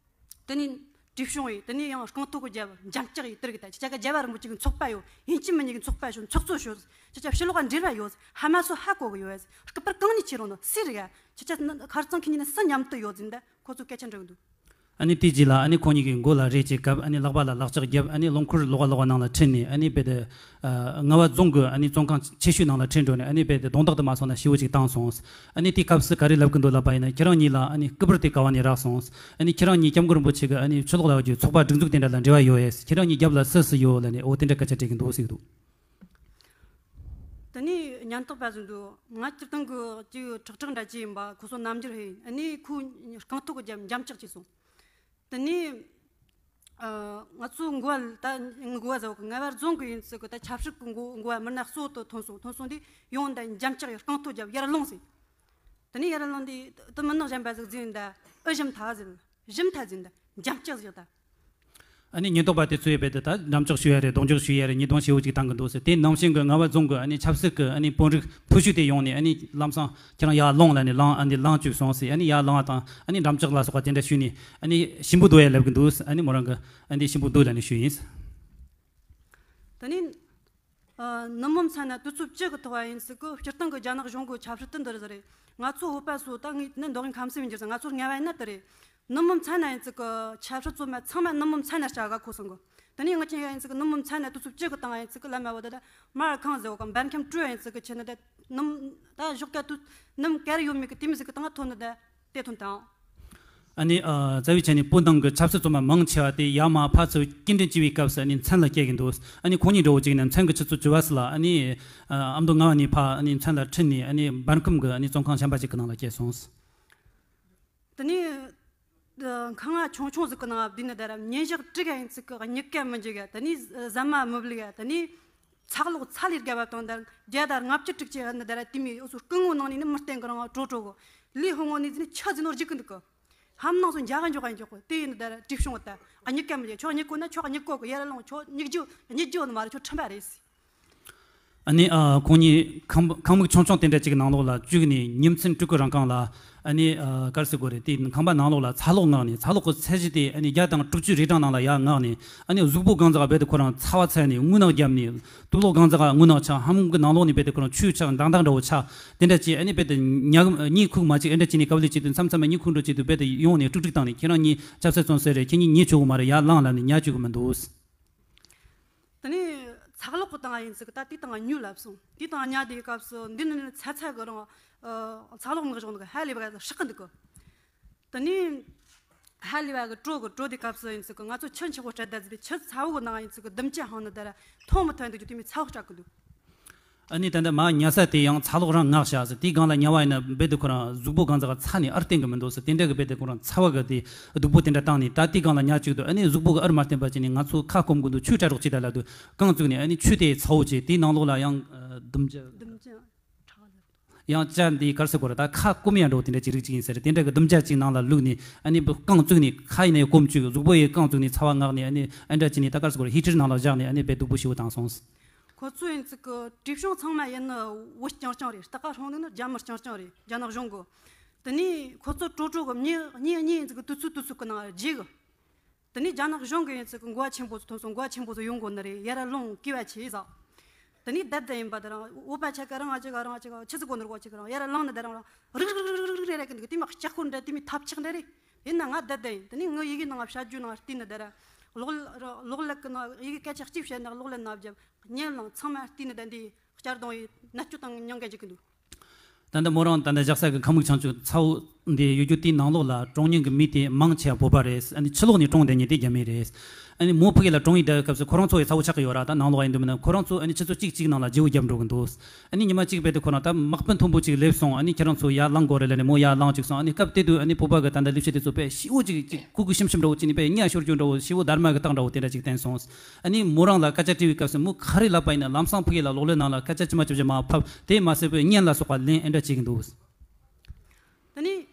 དེ་ནས་དྲིལ་བྱུང་ཡིས། དེ་ནས་ཡང་རྐང་ཐོག་གི་རྒྱབ་འཇམ་ལྕག་ཡིས་དེར་གི་ད་ཁྱེད་ཅག་གི་རྒྱལ་བ་རིན་པོ་ཆེ་གི་ཚོགས་པ་ཡོད། ཡིན་གཅིག་མིན་གཉིས་ཀྱི་ཚོགས་པ་ཤོད། ཚོགས་གཙོ་ཤོད། ཁྱེད་ཅག་ཕྱི་ལོགས་ཀ་འབྲེལ་བ་ཡོད། ཧ་མ་སོ་ཧ་གོ་གི་ཡོད། རྐུ་པར་གང་ནས་ཁྱེར་རུང་ནི་སུ་རེད་ཡ། ཁྱེད་ཅག་ནི་ཁར་ཚང་ཁྱེད་གཉིས་ནི་སུ་མཉམ་དུ་ཡོད་ཟིན་ད་ཁོ་ཚོ་སྐད་ཆ་འདྲི་གི་འདུག་ཨ་ནི་དེའི་རྗེས་ལ་ཨ་ནི་ཁོང་གཉིས་ཀྱི་མགོ་ལ་རས་བཅད་བཀབ། ཨ་ནི་ལག་པ་ལ་ལག་ལྕགས་བརྒྱབ། ཨ་ནི་རླངས་འཁོར་ལོག་ག་ལོག་ག་ནང་ལ་ཁྲིད་ནས། ཨ་ནི་རྦད་དེ་ཨ་རྔ་བ་རྫོང་གི་ཨ་ནི་བཙོན་ཁང་ཆེ་ཤོས་ནང་ལ་ཁྲིད་འགྲོ་ནས། ཨ་ནི་རྦད་དེ་རྡུང་རྡེག་དུ་མ་སོང་ན་ཞེ་པོ་ཅིག་བཏང་སོང་། ཨ་ནི་དེའི་སྐབས་སུ་ག་རེ་ལབ་གི་འདུག་ལབ་པ་ཡིན་ན། ཁྱེད་རང་གཉིས་ལ་ཨ་ནི་སྐུ་པར་དེ་ག་བ་ནས་རག་སོང་། ཨ་ནི་ཁྱེད་རང་གཉིས་སྐྱབས་མགོན་རིན་པོ་ཆེ་གི་ཨ་ནི་ཕྱི་ལོགས་ལ་ཡོད་རྒྱུ་ཚོགས་པ་སྒྲིག་འཛུགས་དེ་འདྲ་ལ་འབྲེལ་བ་ཡོད་ཡས། ཁྱེད་རང་གཉིས་རྒྱབ་ལ་སུ་སུ་ཡོད་ལབ་ནས་འོ་དེ་འདྲ་སྐད་ཆ་དྲིས་གི་འདུག་ཟེར་གི་འདུག་དེ་ནས་ཉེན་རྟོག་པ་ཟིག་འདུག་ང་སྤྱིར་བཏང་གི་ཅིག་ཁྲག་ཁྲག་འདྲ་ཅིག་ཡིན་པ་ཁོ་ཚོ་རྣམ་འགྱུར་ཧེ་ཡིན། ཨ་ནི་ཁོའི་རྐང་ཐོག་གི་རྒྱབ་འཇམ་ལྕག་ཅིག་སོང་། དེ་ནས་ཨ་ང་ཚོའི་འགོ་བ་ད་འགོ་བ་ཟེར་བ་གི་རྔ་བ་རྫོང་གི་ཡིན་ཚུལ་གི་ད་ཆབ་སྲིད་གི་འགོ་འགོ་བ་མི་སྣ་གཙོ་བོ་དེ་ཐོན་སོང་། ཐོན་སོང་དུས་ཡོང་ད་འཇམ་ལྕག་ཡི་རྐང་ཐོག་རྒྱབ་ཡར་ལོངས་ཟིན། དེ་ནས་ཡར་ལོངས་དུས་དེ་མི་ནག་གཞན་པ་ཟིག་ཟིན་ད་ཨུ་ཞིམ་ཐ་ཟིན། ཞིམ་ཐ་ཟིན་ད་འཇམ་ལྕག་ཟིག་ད། ཨ་ནི་ཉེན་རྟོག་པ་དེ་ཚོས་རྦད་དེ་ད་འགྲམ་ལྕག་གཞུ་ཡ་རེད། རྡུང་རྡེག་གཞུ་ཡ་རེད། ཉེས་རྡུང་ཞེ་པོ་ཅིག་བཏང་གི་འདུག་ཟེར། དེ་ནང་བཞིན་གྱི་རྔ་བ་རྫོང་གི་ཨ་ནི་ཆབ་སྲིད་ཀྱི་ཨ་ནི་དཔོན་རིགས་ཕུ་ཤུ་དེ་ཡོང་ནས། ཨ་ནི་ལམ་སང་ཁྱེད་རང་ཡར་ལོངས་ལབ་ནས་ལངས། ཨ་ནི་ལངས་བཅུག་སོང་ཟེར། ཨ་ནི་ཡར་ལངས་བ་དང་ཨ་ནི་འགྲམ་ལྕག་ལ་སོགས་པ་དེ་འདྲ་གཞུས་ནས་ཨ་ནི་ཞིམ་པོ་འདུག་ཡ་ལབ་གི་འདུག་ཨ་ནི་མོ་རང་གི་ཨ་ནི་ཞིམ་པོ་འདུག་ལབ་ནས་ཞུས་ཡིན། དེ་ནས་ཨ་ནུབ་མོ་མཚན་ན་དུས་ཚོད་བཅུ་གི་ཐོག་བ་ཡིན་ཚུལ་གི་སྤྱིར་བཏང་གི་རྒྱ་ནག་གཞུང་གི་ཆབ་སྲིད་དེ་འདི་རེད་ཟེར་རེད། ང་ཚོ་བོད་པ་ཚོ་ད་ངས་ནི་མདོ་དབུས་ཁམས་གསུམ་ཡིན་རྒྱུ་ཟེར། ང་ཚོར་ངལ་བ་ཡིན་ན་དེ་རེད། ནུབ་མོ་མཚན་ན་ཡིན་ཚུལ་གི་ཆབ་སྲིད་ཚོ་མ་ཚང་མ་ནུབ་མོ་མཚན་ན་བྱ་ག་ཁོ་སང་གི། དེ་ནས་ང་ཅན་ཡ་ཡིན་ཚུལ་གི་ནུབ་མོ་མཚན་ན་དུས་ཚོད་བཅུ་གི་བཏང་བ་ཡིན་ཚུལ་གི་ལམ་མ་བོ་ད་ད་མར་ཁང་ཟེར་བ་གི་འབར་ཁམས་སྤྲོད་ཡིན་ཚུལ་གི་ཆེ་ནི་ད་ནུབ་ད་ཞོགས་ཀ་དུས་ནུབ་གར་ཡོད་མེད་གི་དེ་མི་ཟིག་གི་བཏང་ཐོན་ནི་ད་དེ་ཐོན་དང་། ཨ་ནི་ཨ་རྩ་བའི་ཆ་ནས་བོད་ནང་གི་ཆབ་སྲིད་ཚོ་མ་མང་ཆེ་བ་དེ་ཡར་མར་ཕར་ཚུར་སྐྱེལ་འདྲེན་བྱེད་པའི་སྐབས་སུ་ཨ་ནི་མཚན་ལ་སྐྱེལ་གི་འདུག་ཨ་ནི་ཁོང་གཉིས་འདྲ་བོ་ཅིག་ཡིན་ན་མཚན་གི་ཆུ་ཚོད་བཅུ་པ་ཟིག་ལ་ཨ་ནི་ཨ་མདོ་རྔ་བ་ནས་ཕར་ཨ་ནི་མཚན་ལ་ཁྲིད་ནས་ཨ་ནི་འབར་ཁམས་གི་ཨ་ནི་བཙོན་ཁང་གཞན་པ་ཞིག་གི་ནང་ལ་སྐྱེལ་སོང་། དེ་ནས་ཁང་ང་ཆུང་ཆུང་ཟིག་གི་ནང་བསྡུས་ནས་ད་ར་ཉིན་ཞག་དྲུག་ཡིན་ཚུལ་གི་མྱི་སྐད་མི་འཇིག་ཡ། དེ་ནས་ཟ་མ་མི་ལུག་ཡ། དེ་ནས་ཚ་གློག་ཚ་ལས་བརྒལ་བ་དང་ད་བརྒྱ་དང་ལྔ་བཅུ་དྲུག་ཅུ་ཡ་ནི་ད་ར་དེ་མོ་འུ་ཚོ་སྐུ་ངོ་ནང་ནས་ནི་མི་བསྟན་གི་རང་བྲོ་བྲོ་གི། ལུས་ཧོ་ངོ་ནས་ནི་ཆུ་ཟིན་ནོ་རྒྱུག་གི་འདུག་གི། ཧམ་སྣང་སོ་འཇག་ག་འཇོག་ག་འཇོག་གི། དེ་ཡིན་ད་ར་དྲིལ་བྱུང་བ་ད་མྱི་སྐད་མི་འཇིག་ཁྱོད་མྱི་གོ་ན་ཁྱོད་མྱི་གོ་གི། ཡར་ལོངས། ཁྱོད་མྱི་རྒྱུ་མྱི་རྒྱུ་ནི་མ་རེད། ཁྱོད་ཁྲིམས་པ་རེད། ཨ་ནི་ཨ་ཁོང་གཉིས་ཁང་ཁང་མིག་ཆུང་ཆུང་དེ་འདྲ་ཅིག་ནང་ལོགས་ལ་བཅུག་ནས་ཉིན་མཚན་དྲུག་གི་རིང་གང་ལ་ཨ་ནི་ཨ་ག་རེ་ཟེར་དགོས་རེད། དེ་ཁང་པ་ནང་ལོགས་ལ་ཚ་གློག་མངགས་ནས། ཚ་གློག་གི་ཚད་གཞི་དེ་ཨ་ནི་བརྒྱ་དང་དྲུག་ཅུ་རེ་གྲངས་ནང་ལ་ཡར་མངགས་ནས། ཨ་ནི་གཟུགས་པོ་གང་ཟག་རྦད་དེ་ཁོ་རང་ཚ་བ་ཚ་ནས་རྔུལ་ནག་བརྒྱབ་ནས། དུག་ལོག་གང་ཟག་རྔུལ་ནག་ཆགས། ཧམ་གི་ནང་ལོགས་ནས་རྦད་དེ་ཁོ་རང་ཆུ་ཆགས། མདངས་མདངས་འདྲ་བོ་ཆགས། དེ་འདྲ་ཅིག་ཨ་ནི་རྦད་དེ་ཉ་གཉིད་ཁུག་མ་བཅུག་ཨེ་འདྲ་ཅིག་ནས་ག་བ་ལས་བྱེད་དུས་མཚམས་མཚམས་ཉིད་ཁུག་འགྲོ་བྱེད་དུས་རྦད་དེ་ཡོང་ནས་དཀྲུག་དཀྲུག་བཏང་ནས། ཁྱེད་རང་གཉིས་ཆབ་སྲིད་བཙོན་ཟེར་རེད། ཁྱེད་གཉིས་ཉལ་ཆོག་གི་མ་རེད། ཡར་ལངས་ལབ་ནས་ཉལ་བཅུག་གི་མི་འདུག་དེ་ནས་ཚ་གློག་གི་བཏང་བ་ཡིན་ཟིག་ད་དེ་བཏང་བ་ཉུལ་ལབ་སོང་། དེ་བཏང་བ་ཉལ་དེའི་སྐབས་སུ་འདི་ནི་ཚ་ཚ་གི་རང་ཨ་ཚ་གློག་ངག་བྱུང་འདུག་ཧ་ལས་པ་ཧྲག་གི་འདུག་དེ་ནས་ཧ་ལས་པ་གི་དྲོ་གི་དྲོ་དེའི་སྐབས་སུ་ཡིན་ཟིག་ང་ཚོ་ཆུ་ཆེ་བོ་སྤྲད་ད་ཟིག་ཆུ་ཚ་བོ་གི་ནང་ཡིན་ཟིག་ལྡུམ་ཅན་ཧང་ནི་ད་ར་མཐོང་མི་ཐོན་འདུག་རྒྱུ་དེ་མོ་ཚ་བོ་སྤྲད་གི་འདུག་ཨ་ནི་ད་ལྟ་མ་ཉལ་ས་དེ་ཡང་ཚ་གློག་རང་ངག་བྱ་ཟེར། དེའི་སྒང་ལ་ཉལ་བ་ཡིན་ན་རྦད་དེ་ཁོ་རང་གཟུགས་པོ་གང་ཟག་ཚ་ནས་ཨར་བསྟན་གི་མི་འདུག་ཟེར། དེ་འདྲ་གི་རྦད་དེ་ཁོ་རང་ཚ་བ་གི་དེ་སྡུག་པོ་དེ་འདྲ་བཏང་ནས། ད་དེའི་སྒང་ལ་ཉལ་བཅུག་དུས་ཨ་ནི་གཟུགས་པོ་གི་ཨར་མ་བསྟན་པ་བྱས་ནས་ང་ཚོ་ཁ་སྐོམ་གི་འདུག་ཆུ་སྤྲད་རོགས་བྱེད་ད་ལབ་དུས་རྐང་བཙུགས་ནས། ཨ་ནི་ཆུ་དེ་ཚ་བོ་བྱས། དེའི་ནང་ལོགས་ལ་ཡང་ལྡུམ་ཅན། ལྡུམ་ཅན་ཁྲག་ལ། ཡང་ཅ་འདི་གར་སེ་གོ་ར་ད་ཁ་སྐོམ་ཡ་འགྲོ་དེ་འདྲ་ཅིག་རིགས་ཅིག་ཡིན་ཟེར། དེ་འདྲ་གི་ལྡུམ་ཅ་ཅིག་ནང་ལ་བླུགས་ནས། ཨ་ནི་རྐང་བཙུགས་ནས། ཁ་ཡིན་ནས་སྐོམ་བཅུག་གཟུགས་པོ་ཡི་རྐང་བཙུགས་ནས་ཚ་བ་ངག་ནས། ཨ་ནི་ཨ་འདྲ་ཅིག་ནས་ད་གར་སེ་གོ་ར་ཧི་ཊར་ནང་ལ་བཞག་ནས། ཨ་ནི་རྦད་སྡུག་པོ་ཞེ་པོ་བཏང་སོང་། ཁོ་ཚོ་ཡིན་ཚིག་གི་དྲིལ་བྱུང་ཚང་མ་ཡིན་ནི་བོད་རྐྱང་རྐྱང་རེད། སྟག་ཁ་སྲུང་ནི་ནི་རྒྱ་མི་རྐྱང་རྐྱང་རེད། རྒྱ་ནག་གཞུང་གི། དེ་ནས་ཁོ་ཚོ་དྲོ་དྲོ་གི་མྱི་གཉིས་གཉིས་ཡིན་ཚིག་གི་དུས་ཚོད་དུས་ཚོད་གི་ནང་རྗེས་གི། དེ་ནས་རྒྱ་ནག་གཞུང་གི་ཡིན་ཚིག་གི་འགོ་བ་ཆེན་པོ་ཚོ་ཐོན་སོང་། འགོ་བ་ཆེན་པོ་ཚོ་ཡོང་དགོས་ནི་རེད། ཡར་ར་ལོངས་སྐྱེ་བ་ཆེ་ཟེར། དེ་ནས་བསྡད་བསྡད་ཡིན་པ་དེ་རང་འོ་པ་ཆ་ག་རང་ཨ་ཅག་རང་ཨ་ཅག་ཆི་ཟིག་གོ་ནོར་གོ་ཆི་ག་རང་ཡར་ལངས་ནས་དེ་རང་རང་རིག་རིག་རིག་རིག་རིག་རེ་རེ་གི་འདུག་དེ་མོ་ལྕགས་ཁོ་འདྲ་དེ་མོ་ཐབས་ཆག་འདྲ་རེད། ཡིན་ན་ང་བསྡད་བསྡད་ཡིན། དེ་ནས་ངའི་ཡི་གེ་ནང་བཤད་རྒྱུ་ནང་བལྟས་ནས་དེ་ར་གློག་གློག་ཀླད་ཀྱི་ནང་ཡི་གེ་སྐད་ཆ་གཅིག་བཤད་ན་གློག་ཀླད་ནང་བརྒྱབ་ཉན་ལང་ཚང་མ་བལྟས་ནས་དེ་འདི་གཅར་རྡུང་ཡིན་ན་སྐྱོ་དང་མྱང་ག་འཇིག་གི་འདུག་ད་ལྟ་མོ་རང་ད་ལྟ་རྒྱག་ས་གི་ཁང་མིག་ཆང་ཆུ་ཚ་བོ་འདི་ཡོད་རྒྱུ་དེའི་ནང་ལོགས་ལ་གྲོངས་མྱོང་གི་མི་དེ་མང་ཆེ་བ་བོད་པ་རེད། ཨ་ནི་ཕྱི་ལོགས་ནས་གྲོངས་བསྡད་མྱོང་དེ་རྒྱ་མི་རེད། ཨ་ནི་མོ་ཕ་གི་ལ་གྲོངས་ཡི་བསྡད་སྐབས་སུ་ཁོ་རང་ཚོ་ཡི་ཚ་བོ་ཆགས་ཀྱི་ཡོད་ར། ད་ནང་ལོགས་ཡིན་དུས་མིན་ན་ཁོ་རང་ཚོ་ཨ་ནི་ཆུ་ཚོད་གཅིག་གཅིག་ནང་ལ་བརྗེ་བོ་བརྒྱབ་འགྲོ་གི་འདུག་ཨ་ནི་ཉི་མ་གཅིག་བས་དེ་ཁོ་རང་ད་དམག་དཔོན་མཐོན་པོ་གཅིག་སླེབས་སོང་། ཨ་ནི་ཁྱེད་རང་ཚོ་ཡར་ལངས་དགོས་རེད་ལབ་ནས་མོ་ཡར་ལངས་བཅུག་སོང་། ཨ་ནི་སྐབས་དེ་དུས་ཨ་ནི་བོད་པ་གི་ད་ལྟ་ལས་བྱེད་དེ་ཚོ་དཔེ་ཤི་བོ་གཅིག་གཅིག་ཁུ་གུ་ཤིམ་ཤིམ་འདྲ་བོ་བྱས་ནས་དཔེ་གཉའ་ཤོར་རྒྱུ་འདྲ་བོ་ཤི་བོ་སྡར་མ་གི་རྟགས་འདྲ་བོ་དེ་འདྲ་གཅིག་བསྟན་སོང་། ཨ་ནི་མོ་རང་ལ་སྐད་ཆ་དྲིས་པའི་སྐབས་སུ་མོ་ག་རེ་ལབ་པ་ཡིན་ན་ལམ་སང་ཕ་གི་ལ་གློག་ཀླད་ནང་ལ་སྐད་ཆ་ཅི་མ་ཅི་བྱེད་མ་ཕབ་དེ་མ་ཟད་པའི་བརྙན་ལ་སོགས་པ་ལེན་ཨེ་འདྲ་བྱེད་ཀྱི་འདུག་དེ་ནས་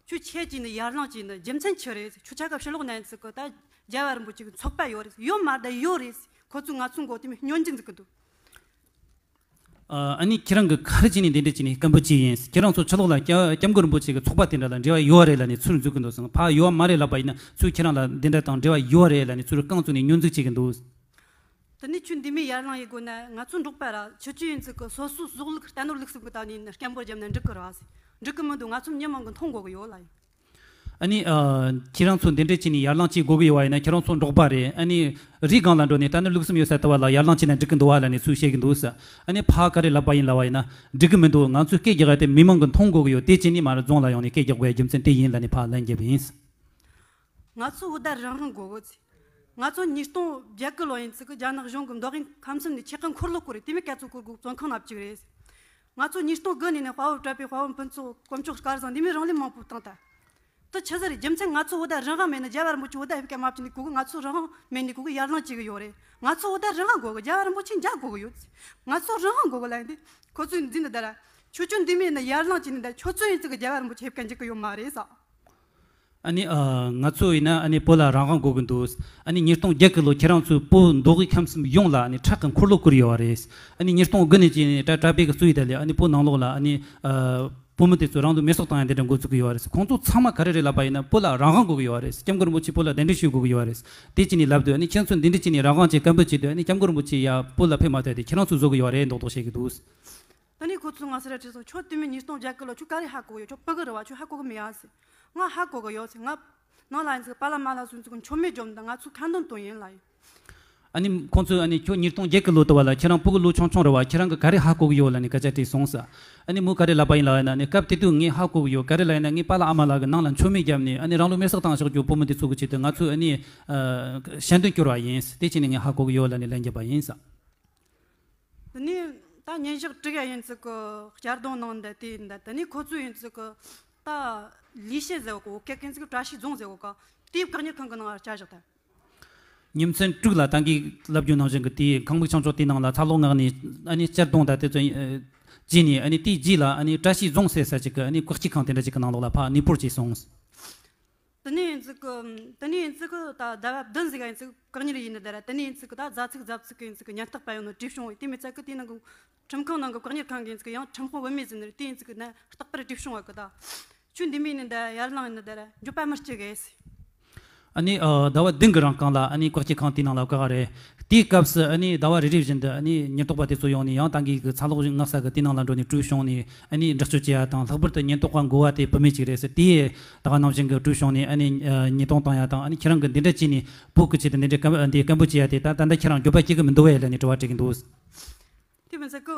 ཁྱོད་ཆེད་ཀྱིས་ནི་ཡར་ལངས་ཀྱིས་ནི་རྒྱུ་མཚན་ཆི་རེད། ཁྱོད་ཆ་ག་ཕྱི་ལོགས་ནས་ཚིག་གི་ད་རྒྱལ་བ་རིན་པོ་ཆེ་གི་ཚོགས་པ་ཡོད་རེད། ཡོད་མ་རེད་ད་ཡོད་རེད། ཁོ་ཚོས་ང་ཚོའི་མགོ་དེ་མི་སྨྱོན་འཇུག་འཛུགས་གི་འདུག་ཨ་ནི་ཁྱེད་རང་གིས་ག་རེ་བྱས་ནས་འདི་འདྲ་བྱས་ནས་སྐད་འབོད་བྱས་ཡིན། ཁྱེད་རང་ཚོ་ཕྱི་ལོགས་ལ་སྐྱབས་སྐྱབས་མགོན་རིན་པོ་ཆེ་གི་ཚོགས་པ་དེ་འདྲ་ལ་འབྲེལ་བ་ཡོད་རེད་ལབ་ནས་ཚུར་འཛུལ་གི་འདུག་ཟེར། ཕར་ཡོད་མ་རེད་ལབ་པ་ཡིན་ན་ཚུར་ཁྱེད་རང་ལ་འདི་འདྲ་དང་འབྲེལ་བ་ཡོད་རེད་ལབ་ནས་ཚུར་རྐང་བཙུགས་ནས་སྨྱོན་འཛུགས་བྱེད་གི་འདུག་དེ་ནས་ཁྱོད་འདི་མོ་ཡར་ལངས་ཡི་དགོས་ན་ང་ཚོ་འབྲོག་པ་ར་ཁྱོད་ཁྱོད་ཡིན་ཚིག་གི་སོ་སོའི་ཟོག་ལུག་རྟ་ནོར་ལུག་གསུམ་གི་ད་ནས་སྐད་འབོད་བརྒྱབ་ན་འགྲིག་གི་རེད་བ་ཟེར། འགྲིག་གི་མི་འདུག་ང་ཚོ་མི་མང་གི་མཐོང་དགོས་གི་ཡོད་ལ་ཡིན། ཨ་ནི་ཨ་ཁྱེད་རང་ཚོ་འདི་འདྲས་བྱས་ནས་ཡར་ལངས་བྱེད་དགོས་ཀྱི་ཡོད་བ་ཡིན་ན་ཁྱེད་རང་ཚོ་འབྲོག་པ་རེད། ཨ་ནི་རི་སྒང་ལ་འགྲོ་ནས་རྟ་ནོར་ལུག་གསུམ་ཡོད་ས་ལྟ་བ་ལ་ཡར་ལངས་བྱས་ན་འགྲིག་གི་འདུག་བ་ལབ་ནས་ཚུར་བཤད་ཀྱི་འདུག་ཟེར། ཨ་ནི་ཕར་ག་རེ་ལབ་པ་ཡིན་ལབ་པ་ཡིན་ན་འགྲིག་གི་མི་འདུག་ང་ཚོས་སྐད་རྒྱག་ཡ་དེ་མི་མང་གིས་མཐོང་དགོས་ཀྱི་ཡོད། དེ་བྱས་ནས་མར་རྫོང་ལ་ཡོང་ནས་སྐད་རྒྱག་དགོས་ཡ་རྒྱུ་མཚན་དེ་ཡིན་ལབ་ནས་ཕར་ལན་བརྒྱབ་པ་ཡིན། ང་ཚོ་བོད་ད་རང་དབང་དགོས་གི་ཚེ། ང་ཚོ་ཉིས་སྟོང་བརྒྱད་གི་ལོ་ཡིན་ཚིག་གི་རྒྱ་ནག་གཞུང་གི་མདོ་དབུས་ཁམས་གསུམ་ནས་ཆེ་ཁག་འཁོར་ལོ་བསྐོར་རེད། དེ་མོ་སྐད་ཚོ་བསྐོར་དགོས་བཙོན་ཁང་ནང་བཅུག་རེད། ང་ཚོ་ཉིས་སྟོང་དགུ་ནས་ནས་དཔའ་བོ་གྲྭ་པའི་དཔའ་བོ་ཕུན་ཚོགས་དཀོན་མཆོག་དཀར་བཟང་འདི་མོ་རང་ལུས་མང་པོ་བཏང་ད། དེ་ཆི་ཟིག་རེད། རྒྱུ་མཚན་ང་ཚོ་བོད་ད་རང་དབང་མེད་ན་རྒྱལ་བ་རིན་པོ་ཆེ་བོད་ད་ཕེབས་སྐད་མ་བཅུག་ནས་གོ་གི། ང་ཚོ་རང་དབང་མེད་ནས་གོ་གི་ཡར་ལངས་བྱེད་གི་ཡོད་རེད། ང་ཚོ་བོད་ད་རང་དབང་དགོས་གི། རྒྱལ་བ་རིན་པོ་ཆེ་མཇལ་དགོས་གི་ཡོད། ང་ཚོ་རང་དབང་དགོས་གི་ལབ་ཡིན་དུས་ཁོ་ཚོས་འཛིན་ནི་ད་ར། ཁྱོད་ཚོ་འདི་མོ་ཡིན་ན་ཡར་ལངས་བྱས་ནས་ད་ཁྱོད་ཚོ་ཡིན་ཚིག་གི་རྒྱལ་བ་རིན་པོ་ཆེ་ཕེབས་སྐད་འཇུག་གི་ཡོད་མ་རེད་ཟེར། ཨ་ནི་ཨ་ང་ཚོ་ཡིན་ན་ཨ་ནི་བོད་ལ་རང་དབང་དགོས་ཀྱི་འདུག་ཨ་ནི་ཉིས་སྟོང་བརྒྱད་གི་ལོ་ཁྱེད་རང་ཚོའི་བོད་མདོ་དབུས་ཁམས་གསུམ་ཡོངས་ལ་ཨ་ནི་ཁྲག་གི་འཁོར་ལོ་བསྐོར་ཡོད་པ་རེད། ཨ་ནི་ཉིས་སྟོང་དགུ་ནས་བྱས་ནས་ད་གྲྭ་པའི་གི་གཙོ་ཡི་ད་ལས་ཨ་ནི་བོད་ནང་ལོགས་ལ་ཨ་ནི་ཨ་བོད་མི་དེ་ཚོ་རང་དུ་མེ་སྲེག་བཏང་ཡ་འདི་འདྲ་འགོ་བཙུགས་ཀྱི་ཡོད་པ་རེད། ཁོང་ཚོ་ཚང་མ་ག་རེ་རེད་ལབ་པ་ཡིན་ན་བོད་ལ་རང་དབང་དགོས་ཀྱི་ཡོད་པ་རེད། སྐྱབས་མགོན་རིན་པོ་ཆེ་བོད་ལ་གདན་འདྲེན་ཞུ་དགོས་ཀྱི་ཡོད་པ་རེད། དེ་བྱས་ནས་ལབ་དུས་ཨ་ནི་ཁྱེད་ཚོ་འདི་འདྲ་བྱས་ནས་རང་དབང་ཆེད་སྐད་འབོད་བྱས་དུས་ཨ་ནི་སྐྱབས་མགོན་རིན་པོ་ཆེ་ཡ་བོད་ལ་ཕེབས་མ་ཐུབ་དུས་ཁྱེད་རང་ཚོས་བཟོ་གི་ཡོད་པ་རེད་མདོག་མདོག་བཤད་ཀྱི་འདུག་ད་ནི་ཁོ་ཚོས་ང་སེ་ར་ཁྲིད་སོང་། ཁྱོད་དེ་མོ་ཉིས་སྟོང་བརྒྱད་གི་ལོ་ཁྱོད་ག་རེ་ཧ་གོ་ཡོད། ཁྱོད་ཕ་གི་རེད་བ། ཁྱོད་ཧ་གོ་གི་མེད་ཨ་ཟེར། ང་ཧ་གོ་གི་ཡོད་ཟེར། ང་ནང་ལ་ཡིན་ཟིག་པཱ་ལགས་མ་ལགས་སུ་ཟིག་མཆོད་མེ་བརྒྱབ་ནས་ང་ཚོས་ཁ་འདོན་བཏང་ཡིན་ལབ་ཡིན། ཨ་ནི་ཁོང་ཚོས་ཨ་ནི་ཁྱོད་ཉིས་སྟོང་བརྒྱད་གི་ལོ་དུ་བ་ལ་ཁྱེད་རང་ཕ་གི་ལོ་ཆུང་ཆུང་རེད་བ། ཁྱེད་རང་གིས་ག་རེ་ཧ་གོ་གི་ཡོད་ལབ་ནས་སྐད་ཆ་དྲིས་སོང་ཟེར། ཨ་ནི་མོས་ག་རེ་ལབ་པ་ཡིན་ལབ་ཡིན་ན་ཨ་ནི་སྐབས་དེ་དུས་ངས་ཧ་གོ་གི་ཡོད། ག་རེ་ལབ་ཡིན་ན་ངས་པཱ་ལགས་ཨ་མ་ལགས་ཀྱི་ནང་ལ་མཆོད་མེ་བརྒྱབ་ནས་ཨ་ནི་རང་ལུས་མེ་སྲེག་བཏང་བཞག་རྒྱུ་བོད་མི་དེ་ཚོ་གི་ཆེད་དུ་ང་ཚོས་ཨ་ནི་ཨ་ཞལ་འདོན་བསྐྱུར་བ་ཡིན། དེ་བྱས་ནས་ངས་ཧ་གོ་གི་ཡོད་ལབ་ནས་ལན་བརྒྱབ་པ་ཡིན་ཟེར། དེ་ནས་ད་ཉིན་ཞག་དྲུག་ཡ་ཡིན་ཚིག་གི་གཅར་རྡུང་གནང་འདི་དེ་ཡིན་ད། དེ་ནས་ཁོ་ཚོ་ཡིན་ཚིག་གི་ད་ལས་བྱེད་ཟེར་གོ་གེ་ཀན་ཚིག་བཀྲ་ཤིས་རྫོང་ཟེར་གོ་ག་དེའི་བཀག་ཉར་ཁང་གི་ནང་ལ་བཅར་བཞག་ད། ཉིན་མཚན་དྲུག་ལ་ད་གིན་ལབ་རྒྱུ་ནང་བཞིན་གི་དེའི་ཁང་མིག་ཆང་ཆོག་དེའི་ནང་ལ་ཚ་གློག་མངགས་ནས་ཨ་ནི་གཅར་རྡུང་ད་དེ་ཚོ་བྱས་ནས་ཨ་ནི་དེའི་རྗེས་ལ་ཨ་ནི་བཀྲ་ཤིས་རྫོང་ཟེར་ས་ཅིག་གི་ཨ་ནི་བཀག་སྐྱིལ་ཁང་དེ་འདྲ་ཅིག་གི་ནང་ལོགས་ལ་ཕར་གནས་སྤོར་བྱས་སོང་། དེ་ནས་ཡིན་ཚིག་གི་དེ་ནས་ཡིན་ཚིག་གི་ད་ཟླ་བ་བདུན་ཟིག་ཡིན་ཚིག་བཀག་ཉར་ཡིན་ནི་དེ་ར། དེ་ནས་ཡིན་ཚིག་གི་ད་ཟླ་ཚིག་ཟླ་ཚིག་གི་ཡིན་ཚིག་གི་ཉེན་རྟོག་པ་ཡོང་ནི་བྲོས་བྱུང་བས། དེ་མི་ཚད་གི་དེའི་ནང་གི་ཁྲིམས་ཁང་ནང་གི་བཀག་ཉར་ཁང་གི་ཡིན་ཚིག་གི་ཡང་ཁྲིམས་དཔོན་བུད་མེད་ཟིན་ནི་རེད། དེ་ཡིན་ཚིག་གི་ན་རྟག་པར་བྲོས་བྱུང་བ་གི་ད། ཁྱོད་འདི་མི་ཡིན་ནི་ད་ཡར་ལངས་ཡིན་ནི་དེ་ར་འགྱོད་པ་མི་སྐྱེ་གི་ཟེར། ཨ་ནི་ཨ་ཟླ་བ་བདུན་གི་རིང་གང་ལ་ཨ་ནི་བཀག་སྐྱིལ་ཁང་དེའི་ནང་ལ་བཀག་རེད། དེའི་སྐབས་སུ་ཨ་ནི་ཟླ་བ་རེ་རེ་བཞིན་དུ་ཨ་ནི་ཉེན་རྟོག་པ་དེ་ཚོ་ཡོང་ནས་ཡང་ད་གིན་གི་ཚ་གློག་མངགས་ས་གི་དེའི་ནང་ལ་འགྲོ་ནས་བྲོས་བྱུང་ནས་ཨ་ནི་འདྲི་གཅོད་བྱེད་ཡ་དང་། ལྷག་པར་དུ་ཉེན་རྟོག་པ་འགོ་བ་དེ་བུད་མེད་ཅིག་རེད་ཟེར། དེས་ད་ག་ནང་བཞིན་གི་བྲོས་བྱུང་ནས་ཨ་ནི་ཨ་ཉེས་རྡུང་བཏང་ཡ་དང་། ཨ་ནི་ཁྱེད་རང་གི་འདི་འདྲ་བྱས་ནས་བོད་ཀྱི་ཆེད་དུ་འདི་འདྲའི་སྐད་འདི་སྐད་འབོད་བྱེད་ཡ་དེ་ད་ད་ལྟ་ཁྱེད་རང་འགྱོད་པ་སྐྱེ་གི་མི་འདུག་བས་ལབ་ནས་དྲི་བ་དྲི་གི་འདུག་དེ་མིན་ཟེར་གི་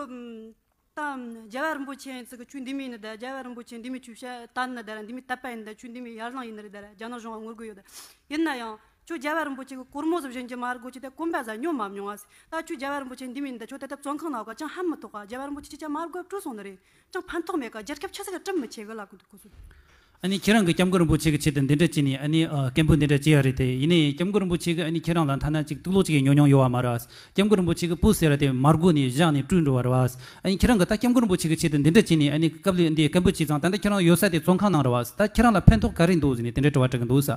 ད་རྒྱལ་བ་རིན་པོ་ཆེ་ཡིན་ཚིག་གི་ཁྱོད་འདི་མི་ཡིན་ནི་ད། རྒྱལ་བ་རིན་པོ་ཆེ་འདི་མི་ཁྱོད་བཤད་བཏང་ནི་ད་ར། འདི་མི་དད་པ་ཡིན་ད། ཁྱོད་འདི་མི་ཡར་ལངས་ཡིན་ནི་རེད་ད་ར། རྒྱ་ནག་གཞུང་ང་ངོ་རྒོལ་ཡོད་ད། ཡིན་ན་ཡང་ཁྱོད་རྒྱལ་བ་རིན་པོ་ཆེ་གི་སྒོར་མོ་ཟིག་བྱིན་གྱི་མ་དགོས་ཀྱི་ད་གོམ་པ་ཟ་ཉོ་མ་མྱོང་ཨ་ཟེར། ད་ཁྱོད་རྒྱལ་བ་རིན་པོ་ཆེ་འདི་མི་ཡིན་ད། ཁྱོད་ད་ལྟ་བཙོན་ཁང་ནང་ག་ཅང་ཧ་མི་ཐོག་ག་རྒྱལ་བ་རིན་པོ་ཆེ་ཁྱེད་ཅག་མ་དགོས་བྲོས་སོང་ནི་རེད། ཅང་ཕན་ཐོགས་མེད་ཀ་རྒྱལ་ཁབ་ཆི་ཟིག་ག་དྲིན་མི་ཆེ་གི་ལབ་གི་འདུག་ཁོ་ཚོ། ཨ་ནི་ཁྱེད་རང་གིས་སྐྱབས་མགོན་རིན་པོ་ཆེ་གི་ཆེད་དུ་འདི་འདྲ་བྱས་ནས་ཨ་ནི་ཨ་སྐད་འབོད་འདི་འདྲ་བྱས་ཡ་རེད་དེ། ཡིན་ནའི་སྐྱབས་མགོན་རིན་པོ་ཆེ་གིས་ཨ་ནི་ཁྱེད་རང་ལ་ཐ་ན་ཅིག་དུག་ལོག་ཅིག་ཉོ་མྱོང་ཡོད་བ་མ་རེད། སྐྱབས་མགོན་རིན་པོ་ཆེ་གིས་བོད་ཟེར་བ་དེ་མར་སྒོ་ནས་བཞག་ནས་བྲོས་འགྲོ་བ་རེད་བ། ཨ་ནི་ཁྱེད་རང་གིས་ད་སྐྱབས་མགོན་རིན་པོ་ཆེ་གི་ཆེད་དུ་འདི་འདྲ་བྱས་ནས་ཨ་ནི་སྐབས་ལས་འདི་སྐད་འབོད་བྱས་ཙང་ད་ལྟ་ཁྱེད་རང་ཡོད་ས་དེ་བཙོན་ཁང་ནང་རེད་བ། ད་ཁྱེད་རང་ལ་ཕན་ཐོགས་ག་རེ་འདུག་ཟེར་ནས་དེ་འདྲའི་དྲི་བ་དྲི་གི་འདུག་ས།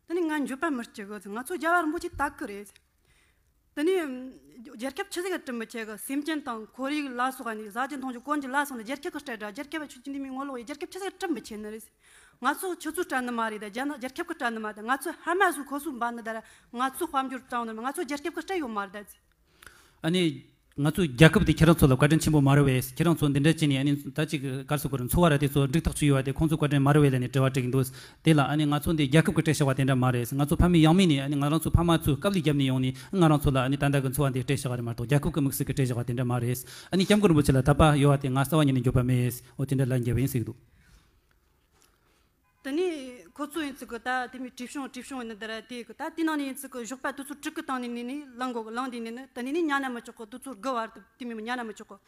ད་ནི་ང་འགྱོད་པ་མི་སྐྱེ་གི་ཟེར། ང་ཚོ་རྒྱལ་བ་རིན་པོ་ཆེ་དད་གི་རེད་ཟེར། དེ་ནས་རྒྱལ་ཁབ་ཆི་ཟིག་ག་དྲིན་མི་ཆེ་གི། སེམས་ཅན་དང་ཁོར་ཡུག་ལ་སོགས་ནས་བཟའ་རྒྱུ་འཐུང་རྒྱུ་གོན་རྒྱུ་ལ་སོགས་ནས་རྒྱལ་ཁབ་གི་སྤྲད་དྲ། རྒྱལ་ཁབ་ཆུ་ཆུ་འདི་མི་ངོ་ལོག་ཡི་རྒྱལ་ཁབ་ཆི་ཟིག་ག་དྲིན་མི་ཆེ་ནི་རེད། ང་ཚོ་ཆུ་ཚོད་སྤྲད་ནི་མ་རེད་ད། རྒྱ་ནག་རྒྱལ་ཁབ་གི་སྤྲད་ནི་མ་རེད་ད། ང་ཚོ་ཧ་མ་སུ་ཁོ་སུ་འབའ་ནི་ད་ར། ང་ཚོ་དཔལ་འབྱོར་སྤྲད་ནི་མ། ང་ཚོ་རྒྱལ་ཁབ་གི་སྤྲད་ཡོད་མ་རེད་ད་ཟེར། ཨ་ནི་ ང་ཚོའི་རྒྱལ་ཁབ་དེ་ཁྱེད་རང་ཚོ་ལ་བཀའ་དྲིན་ཆེན་པོ་མ་རེད་བས། ཁྱེད་རང་ཚོ་འདི་འདྲ་བྱས་ནས་ཨ་ནི་ད་ཅིག་ག་རེ་ཟེར་དགོས་རེད། འཚོ་བ་ར་དེ་ཚོ་འགྲིག་ཐག་ཆོད་ཡོད་པ་དེ་ཁོང་ཚོའི་བཀའ་དྲིན་མ་རེད་བས་ལབ་ནས་དྲི་བ་དྲི་གི་འདུག་དེ་ལ་ཨ་ནི་ང་ཚོ་འདི་རྒྱལ་ཁབ་ཀྱིས་སྤྲད་བཞག་པ་དེ་འདྲ་མ་རེད། ང་ཚོ་ཕ་མེས་ཡང་མེས་ནས་ཨ་ནི་ང་རང་ཚོ་ཕ་མ་ཚོས་དཀའ་ལས་བརྒྱབ་ནས་ཡོང་ནས་ང་རང་ཚོ་ལ་ཨ་ནི་ད་ལྟ་གི་འཚོ་བ་འདི་སྤྲད་བཞག་པ་རེད་མ་གཏོགས། རྒྱལ་ཁབ་ཀྱི་དམིགས་བསལ་གྱིས་སྤྲད་བཞག་པ་དེ་འདྲ་མ་རེད། ཨ་ནི་སྐྱབས་མགོན་རིན་པོ་ཆེ་ལ་དད་པ་ཡོད་པ་དེ་ང་རྩ་བ་ཉིད་ནས་འགྱོད་པ་མེད། འོ་དེ་འདྲ་ལན་རྒྱབ་ཡིན་ཟེར་གི་འདུག་དེ་ནས་ཁོ་ཚོ་ཡིན་ཚུལ་གི་ད་དེ་མོ་བྲིས་བྱུང་བྲིས་བྱུང་ཡིན་ནི་དེ་ར་དེ་གི་ད་དེ་ནང་ནས་ཡིན་ཚུལ་གི་ཞོགས་པ་དུས་ཚོད་དྲུག་གི་སྟེང་ནས་ནས་ནས་ལངས་དགོས་གི། ལངས་དེ་ནས་ནི་དེ་ནས་ནི་ཉལ་ན་མི་ཆོག་གི། དུས་ཚོད་དགུ་བར་དུ་དེ་མོ་ཉལ་ན་མི་ཆོག་གི།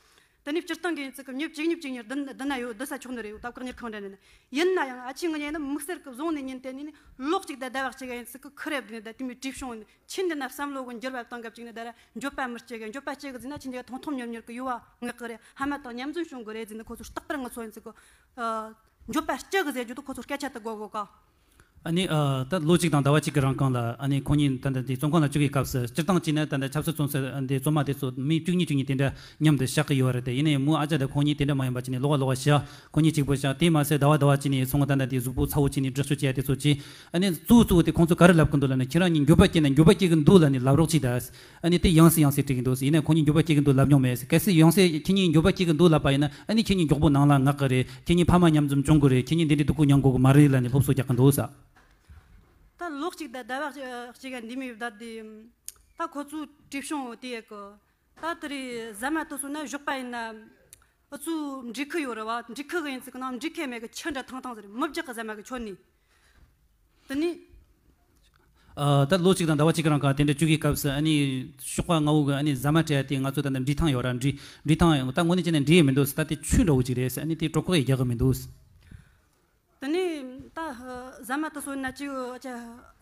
དེ་ནས་སྤྱིར་བཏང་གི་ཡིན་ཚུལ་གི་མྱི་གཅིག་མྱི་གཅིག་གཉིས་བསྡད་བསྡད་ན་ཡོད། བསྡད་ས་ཆོག་ནི་རེད། ད་བཀག་ཉར་ཁང་འདྲ་ནས་ནི། ཡིན་ན་ཡང་ཨ་ཆི་ངི་ཉལ་ནི་མིག་སེར་གི་བཟུང་ནས་ཉིན་དེ་ནས་ནི་ལོ་གཅིག་དང་ཟླ་བ་གཅིག་ཡིན་ཚུལ་གི་ཁུར་རེ་བསྡད་ནས་ད་དེ་མོ་བྲིས་བྱུང་ཡིན། ཆི་འདི་ན་བསམ་བློ་གི་འགྱུར་བ་བཏང་སྐབས་ཅིག་ནས་ད་ར་འགྱོད་པ་མི་སྐྱེ་གི། འགྱོད་པ་སྐྱེ་གི་ཟེར་ན་ཆི་འདི་ཐོང་ཐོང་མྱུར་མྱུར་གི་ཡུ་བ་ངག་གི་རེད། ཕ་མ་དང་མཉམ་འཛོམས་བྱུང་གི་རེད་ཟེར་ནས་ཁོ་ཚོ་རྟག་པར་ང་ཚོ་ཡིན་ཚུལ་གི་འགྱོད་པ་སྐྱེ་གི་ཟེར་རྒྱུ་དེ་ཁོ་ཚོ་སྐད་ཆ་དེ་གོ་གོ་ག་ཨ་ནི་ཨ་ད་ལོ་གཅིག་དང་ཟླ་བ་གཅིག་གི་རིང་གང་ལ་ཨ་ནི་ཁོང་གཉིས་ད་ལྟ་འདི་བཙོན་ཁང་ལ་བཅུག་གི་སྐབས་སུ་སྤྱིར་བཏང་བྱས་ན་ད་ལྟ་ཆབ་སྲིད་བཙོན་ས་འདི་བཙོན་མ་དེ་ཚོ་མི་བཅུ་གཉིས་བཅུ་གཉིས་དེ་འདྲ་མཉམ་དུ་བཞག་གི་ཡོད་རེད་དེ། ཡིན་ནའི་མོ་ཨ་ཅག་དང་ཁོང་གཉིས་དེ་འདྲ་མ་ཡིན་པ་བྱས་ནས་ལོགས་ཀ་ལོགས་ཀ་བཞག་ཁོང་གཉིས་གཅིག་པོ་བཞག་དེ་མ་ཟད་ཟླ་བ་ཟླ་བ་བྱས་ནས་སོང་ང་ད་ལྟ་དེ་གཟུགས་པོ་ཚ་བོ་བྱས་ནས་འདྲེད་བྱོལ་བྱས་ཡ་དེ་ཚོ་བྱས། ཨ་ནི་གཙོ་བོ་གཙོ་བོ་དེ་ཁོང་ཚོ་ག་རེ་ལབ་གི་འདུག་ལབ་ན། ཁྱེད་རང་གཉིས་འགྱོད་པ་སྐྱེས་ན་འགྱོད་པ་སྐྱེ་གི་འདུག་ལབ་ནས་ལབ་རོགས་གྱིས་ད། ཨ་ནི་དེ་ཡང་སེ་ཡང་སེ་དྲིས་ཀྱི་འདུག་ཡིན་ན་ཁོང་གཉིས་འགྱོད་པ་སྐྱེ་གི་འདུག་ལབ་མྱོང་མེད། གལ་སྲིད་ཡང་སེ་ཁྱེད་གཉིས་འགྱོད་པ་སྐྱེ་གི་འདུག་ལབ་པ་ཡིན་ན་ཨ་ནི་ཁྱེད་གཉིས་མགྱོགས་པོ་ནང་ལ་མངགས་གི་རེད། ཁྱེད་གཉིས་ཕ་མ་མཉམ་འཛོམས་བྱུང་གི་རེད། ཁྱེད་གཉིས་འདི་འདྲའི་སྡུག་པོ་མྱོང་དགོས་གི་མ་རེད་ལབ་ནས་སློབ་གསོ་རྒྱག་གི་འདུག་ས། ད་ལོ་གཅིག་དང་ཟླ་བ་གཅིག་ག་འདི་མི་བསྡད་དེ། ད་ཁོ་ཚོས་བྲིས་བྱུང་དེ་ཡི་གི། ད་དེ་རེད། ཟ་མ་དེ་ཚོ་ན་ཞོགས་པ་ཡིན་ན་ཨུ་ཚོའི་འགྲིག་གི་ཡོད་རེད་བ། འགྲིག་གི་གི་ཡིན་ཚིག་གི་ནང་འགྲིག་གི་མེད་གི་ཆུ་འདྲ་ཐང་ཐང་ཟེར་མི་རྒྱག་གི་ཟ་མ་གི་ཆོད་ནི། དེ་ནི། ཨ་ད་ལོ་གཅིག་དང་ཟླ་བ་གཅིག་གི་རིང་ག་དེ་འདྲ་བཅུག་གི་སྐབས་སུ་ཨ་ནི་ཤོག་ཁག་ལྔ་བོ་གི་ཨ་ནི་ཟ་མ་སྤྲད་དེ་ང་ཚོ་ད་ལྟ་འབྲི་ཐང་ཡོད་ར། འབྲི་འབྲི་ཐང་ཡང་ད་དངོས་གནས་བྱས་ན་འབྲི་ཡི་མི་འདུག་ད་དེ་ཆུ་འདྲ་བོ་ཅིག་རེད། ཨ་ནི་དེ་གྲོད་ཁོག་ཡི་རྒྱག་གི་མི་འདུག་དེ་ནས་ད་ཟ་མ་དེ་ཚོ་ན་ཅིག་ཅིག་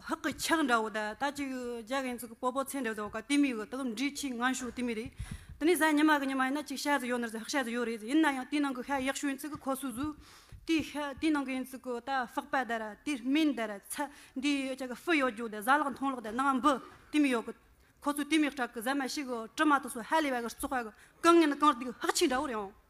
ཧག་གི་ཆག་འདྲ་བོ། ད་ད་ཅིག་རྒྱ་གི་ཚིག་པོ་པོ་ཚེ་འདྲ་བོ་ཟེར་བ་ག་དེ་མི་གི་ད་འབྲི་ཆི་ངན་ཤོས་དེ་མི་རེད། དེ་ནས་གཟའ་ཉི་མ་གི་ཉི་མ་ཡིན་ན་ཅིག་ཤ་ཟ་ཡོད་ནི་རེད། ཧག་ཤ་ཟ་ཡོད་རེད། ཡིན་ན་ཡང་དེའི་ནང་གི་ཤ་ཡག་ཤོས་ཡིན་ཚིག་གི་ཁོ་སུ་ཟུ། དེའི་ཤ་དེའི་ནང་གི་ཡིན་ཚིག་གི་ད་ཕག་པ་ད་ར་དེའི་སྨན་ད་ར་ཚ་འདི་ཅག་གི་ཕུ་ཡོད་རྒྱུ་ད་ཟ་ལག་འཐུང་ལག་ད་ནང་འབུ་དེ་མི་ཡོད་གི། ཁོ་ཚོས་དེ་མི་སྐྲག་གི་ཟ་མ་ཞིག་གི་དྲི་མ་དེ་ཚོ་ཧ་ལས་པ་གི་བཙོག་པ་གི་གང་ངན་གང་སྡུག་ཧག་ཆེན་འདྲ་བོ་རེད་ཨང་།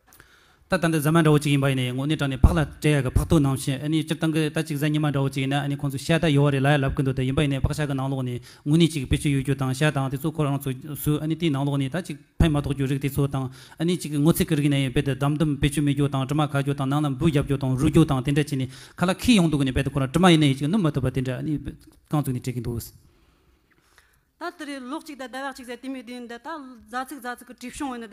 ད་ད་འདི་ཟ་མ་འདྲ་བོ་ཅིག་ཡིན་པ་ཡིན་ནའི་དངོས་གནས་དྲང་གནས་ཕག་ལ་སྤྲད་ཡ་གི་ཕག་ཐོག་ནང་བཞིན། ཨ་ནི་སྤྱིར་བཏང་གི་ད་ཅིག་གཟའ་ཉི་མ་འདྲ་བོ་ཅིག་ཡིན་ན་ཨ་ནི་ཁོང་ཚོ་ཤ་ད་ཡོད་རེད་ལབ་ཡ་ལབ་གི་འདུག་ད་ཡིན་པ་ཡིན་ནའི་ཕག་ཤ་གི་ནང་ལོགས་ནས་དངོས་གནས་ཅིག་བེད་སྤྱོད་ཡོད་རྒྱུ་དང་ཤ་དང་དེ་ཚོ་ཁོ་རང་ཚོ་སུ་ཨ་ནི་དེའི་ནང་ལོགས་ནས་ད་ཅིག་ཕན་མ་ཐོགས་རྒྱུ་རིགས་དེ་ཚོ་དང་། ཨ་ནི་ཅིག་སྔོ་ཚལ་གི་རིགས་ནས་ཡིན་པས་དེ་དམ་དུམ་བེད་སྤྱོད་མེད་རྒྱུ་དང་། དྲི་མ་ཁ་རྒྱུ་དང་། ནང་ལ་འབུ་བརྒྱབ་རྒྱུ་དང་རུལ་རྒྱུ་དང་དེ་འདྲ་བྱས་ནས་ཁ་ལག་ཁྱི་ཡོང་དུས་ནས་རྦད་དེ་ཁོ་རང་དྲི་མ་ཡིན་ན་ཡིན་ཅིག་སྣུམ་མ་ཐུབ་པ་དེ་འདྲ་ཨ་ནི་རྐང་བཙུགས་ནས་སྤྲད་ཀྱི་འདུག་ད་དེ་རེད། ལོ་གཅིག་དང་ཟླ་བ་གཅིག་ཟེར་དེ་མོ་དེ་འདི་ད་ཟ་ཚིག་ཟ་ཚིག་གི་བྲིས་བྱུང་ཡོད་ནི།